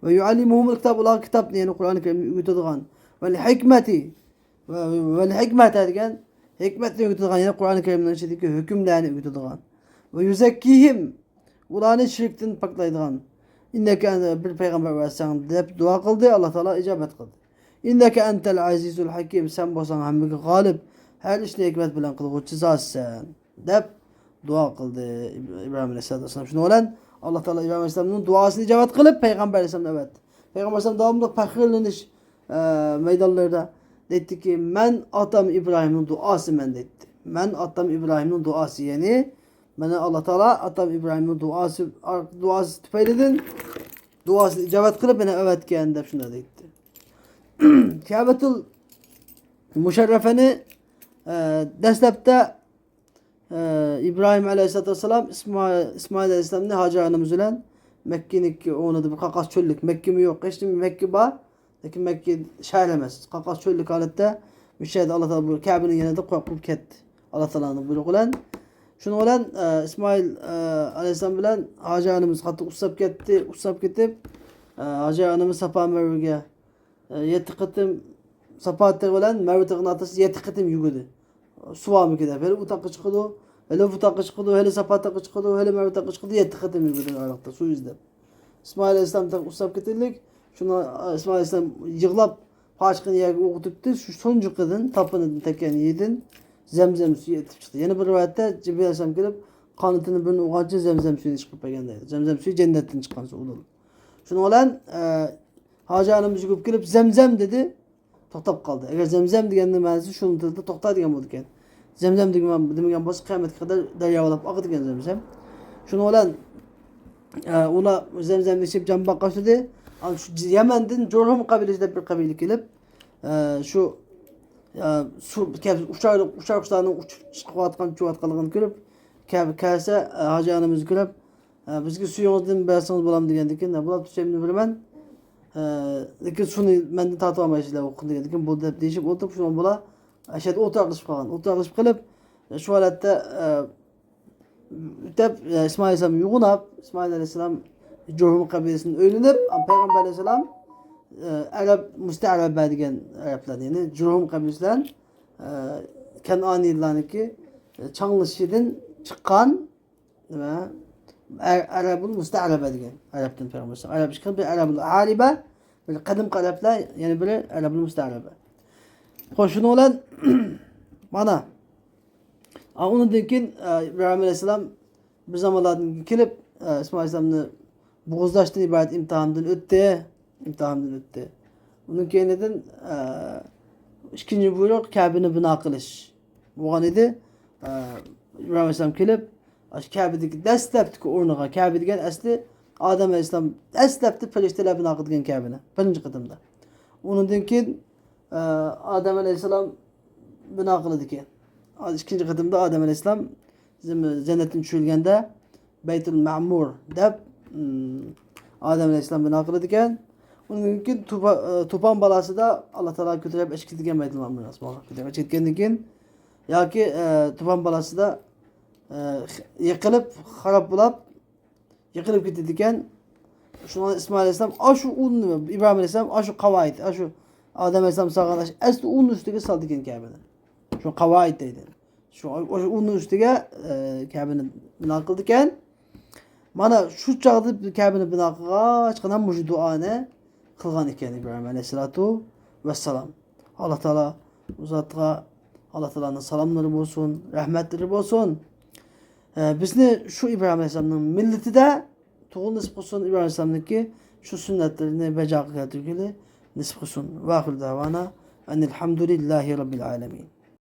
ۋە يۇئەللىمۇھۇمۇل كىتاب، ئۇلارغا كىتابنى، يەنى قۇرئان كەرىمنى ئۆگىتىدىغان. ۋەل ھىكمەتى، ۋە، ۋەل ھىكمەتە دېگەن ھېكمەتنى ئۆگىتىدىغان، يەنى قۇرئان كەرىمنىڭ ئىچىدىكى ھۆكۈملەرنى ئۆگىتىدىغان. ۋە يۇزەككىھىم، ئۇلارنى شىركتىن پاكلايدىغان. ئىننەكە، بىر پەيغەمبەر ئەۋەتسەڭ دەپ دۇئا قىلدى، ئاللا تائالا ئىجابەت قىلدى. ئىننەكە ئەنتەل ئەزىزۇل ھەكىم، سەن بولساڭ ھەممىگە غالىب، ھەر ئىشنى ھېكمەت بىلەن قىلغۇچى زاتسەن دەپ دۇئا قىلدى ئىبراھىم ئەلەيھىسسالاتۇ ۋەسسالام. شۇنىڭ بىلەن ئاللا تائالا ئىبراھىم ئەلەيھىسسالامنىڭ دۇئاسىنى ئىجابەت قىلىپ، پەيغەمبەر ئەلەيھىسسالامنى ئەۋەتتى. پەيغەمبەر ئەلەيھىسسالام داۋاملىق پەخىرلىنىش، ئە، مەيدانلىرىدا دەيتتىكى، مەن ئاتام ئىبراھىمنىڭ دۇئاسىمەن دەيتتى. مەن ئاتام ئىبراھىمنىڭ دۇئاسى، يەنى مانا ئاللا تائالا ئاتام ئىبراھىمنىڭ دۇئاسى، دۇئاسى تۈپەيلىدىن دۇئاسىنى ئىجابەت قىلىپ مېنى ئەۋەتكەن دەپ شۇنداق دەيتتى. كەبەتۇل مۇشەررەفەنى، ئە، دەسلەپتە، ئە، ئىبراھىم ئەلەيھىسسالاتۇ ۋەسسالام ئىسما-، ئىسمائىل ئەلەيھىسسالامنى ھاجەر ئانىمىز بىلەن مەككىنىڭكى ئورنىدا بىر قاقاس چۆللۈك، مەككىمۇ يوق، ھېچنېمە، مەككە بار، لېكىن مەككە شەھەر ئەمەس، قاقاس چۆللۈك ھالەتتە مۇشۇ يەردە ئاللا تائالا بۇ كەبىنىڭ يېنىدا قويۇپ قويۇپ كەتتى. ئاللا تائالانىڭ بۇيرۇقى بىلەن. شۇنىڭ بىلەن، ئە، ئىسمائىل، ئە، ئەلەيھىسسالام بىلەن ھاجەر ئانىمىز قاتتىق ئۇسساپ كەتتى. ئۇسساپ كېتىپ، ئە، ھاجەر ئانىمىز ساپا مەرۋىگە، ئە، يەتتە قېتىم، ساپا تېغى بىلەن مەرۋە تېغىنىڭ ئوتتۇرىسىدا يەتتە قېتىم يۈگۈردى. سۇۋامىكى دەپ، ھېلى ئۇ تاغقا چىقىدۇ، ھېلى بۇ تاغقا چىقىدۇ، ھېلى ساپا تاغقا چىقىدۇ، ھېلى مەرۋە تاغقا چىقىدۇ، يەتتە قېتىم يۈگۈردى ئايرىقتا سۇ ئىزدەپ. ئىسمائىل ئەلەيھىسسالام تېخى ئۇسساپ كېتىللىك، شۇنى ئىسمائىل ئەلەيھىسسالام يىغلاپ، پاچىقىنى يەرگە ئوقۇتۇپتۇ، شۇ سونجۇقىدىن، تاپىنىدىن تەككەن يېرىدىن زەمزەم سۈيى ئېتىپ چىقتى. يەنە بىر رىۋايەتتە جىبرىل ئەلەيھىسسالام كېلىپ، قانىتىنى بىرنى ئۇرغانچە زەمزەم سۈيىنى چىقىرىپ بەرگەن دەيدۇ. زەمزەم سۈيى جەننەتتىن چىققان سۇ ئۇدۇل. شۇنىڭ بىلەن، ئە، ھاجەر ئانىمىز يۈگۈرۈپ كېلىپ، «زەمزەم» دېدى، توختاپ قالدى. ئەگەر زەمزەم دېگەننىڭ مەنىسى شۇنىڭ تىلىدا توختا دېگەن بولىدىكەن. زەمزەم دېگەن، دېمىگەن بولسا، قىيامەتكە قەدەر دەريا بولاپ ئاقىدىكەن زەمزەم. شۇنىڭ بىلەن، ئە، ئۇلار زەمزەمنى ئىچىپ جان باققان ئىدى. ئانا شۇ يەمەندىن جۇرھۇم قەبىلىسى دەپ بىر قەبىلە كېلىپ، ئە، شۇ، ئە، سۇ، ئۇچار، ئۇچار قۇشلارنىڭ ئۇچۇپ چىقىۋاتقان، ئۇچۇۋاتقانلىقىنى كۆرۈپ، كە-، كەلسە، ئە، ھاجى ئانىمىز كۆرۈپ، ئە، «بىزگە سۈيىڭىزدىن بەرسىڭىز بولامدۇ؟» دېگەندىكىن، «ھە، بولۇپتۇ، سۈيۈمنى بېرىمەن. ئە، لېكىن سۇنى مەندىن تارتىۋالمايسىزلەر، ئوقۇڭ» دېگەندىكىن، «بولدى» دەپ دېيىشىپ ئولتۇرۇپ، شۇنىڭ بىلەن ئاشۇ يەردە ئولتۇراقلىشىپ قالغان. ئولتۇراقلىشىپ قېلىپ، شۇ ھالەتتە، ئە، ئۆتەپ، ئە، ئىسمائىل ئەلەيھىسسالام يوغىناپ، ئىسمائىل ئەلەيھىسسالام جۇرھۇم قەبىلىسىدىن ئۆيلىنىپ، پەيغەمبەر ئەلەيھىسسالام، ئە، ئەرەب مۇستەئرەبە دېگەن ئەرەبلەر، يەنى جۇرھۇم قەبىلىسى بىلەن، ئە، كەنئانىيلارنىڭكى، ئە، چاڭلىشىدىن چىققان نېمە؟ ئە-، ئەرەبۇل مۇستەئرەبە دېگەن. ئەرەبتىن پەيغەمبەر ئەرەب ئىكەن، بىر ئەرەبۇل ئارىبە، بىر قەدىمكى ئەرەبلەر، يەنە بىرى ئەرەبۇل مۇستەئرەبە. خوش، شۇنىڭ بىلەن مانا، ئا، ئۇنىڭدىن كېيىن، ئە، ئىبراھىم ئەلەيھىسسالام بىر زامانلاردىن كېيىن كېلىپ، ئە، ئىسمائىل ئەلەيھىسسالامنى بوغۇزلاشتىن ئىبارەت ئىمتىھاندىن ئۆتتى. ئىمتىھاندىن ئۆتتى. ئۇنىڭ كەينىدىن، ئە، ئىككىنچى بۇيرۇق كەبىنى بىنا قىلىش بولغان ئىدى. ئە، ئىبراھىم ئەلەيھىسسالام كېلىپ، ئاشۇ كەبىدىكى دەسلەپتىكى ئورنىغا، كەبە دېگەن ئەسلى ئادەم ئەلەيھىسسالام دەسلەپتە پەرىشتىلەر بىنا قىلىدىكەن كەبىنى، بىرىنچى قېتىمدا. ئۇنىڭدىن كېيىن، ئە، ئادەم ئەلەيھىسسالام بىنا قىلىدىكەن. ئىككىنچى قېتىمدا ئادەم ئەلەيھىسسالام جەننەتتىن چۈشۈرۈلگەندە، بەيتۇل مەمۇر دەپ، ئادەم ئەلەيھىسسالام بىنا قىلىدىكەن. ئۇنىڭدىن كېيىن توپا-، ئە، توپان بالاسىدا ئاللا تائالا كۆتۈرۈپ ئەچىپ كېتىدىكەن بەيتۇل مەمۇرنى ئاسمانغا. كۆتۈرۈپ ئەچىپ كەتكەندىن كېيىن ياكى، ئە، توپان بالاسىدا، ئە، يىقىلىپ، خاراب بولاپ، يىقىلىپ كېتىدىكەن. شۇڭا ئىسمائىل ئەلەيھىسسالام ئاشۇ ئۇننى، ئىبراھىم ئەلەيھىسسالام ئاشۇ قاۋائىد، ئاشۇ ئادەم ئەلەيھىسسالام سالغان ئاشۇ ئەسلى ئۇننىڭ ئۈستىگە سالىدىكەن كەبىنى. شۇ قاۋائىد دەيدۇ. شۇ، ئاشۇ ئۇننىڭ ئۈستىگە، ئە، كەبىنى بىنا قىلىدىكەن. مانا شۇ چاغدا كەبىنى بىنا قىلغاچقىلا مۇشۇ دۇئانى قىلغان ئىكەن ئىبراھىم ئەلەيھىسسالاتۇ ۋەسسالام. ئاللا تائالا ئۇ زاتقا، ئاللا تائالانىڭ سالاملىرى بولسۇن، رەھمەتلىرى بولسۇن. ئە، بىزنى شۇ ئىبراھىم ئەلەيھىسسالامنىڭ مىللىتىدە تۇغۇل نېسىپ قىلسۇن، ئىبراھىم ئەلەيھىسسالامنىڭكى شۇ سۈننەتلىرىنى بەجا قىلىۋېتىۋېلىشكە نېسىپ قىلسۇن. ۋاخىر دەۋانا ئەنىل ھەمدۇلىللاھى رەببىل ئالەمىن.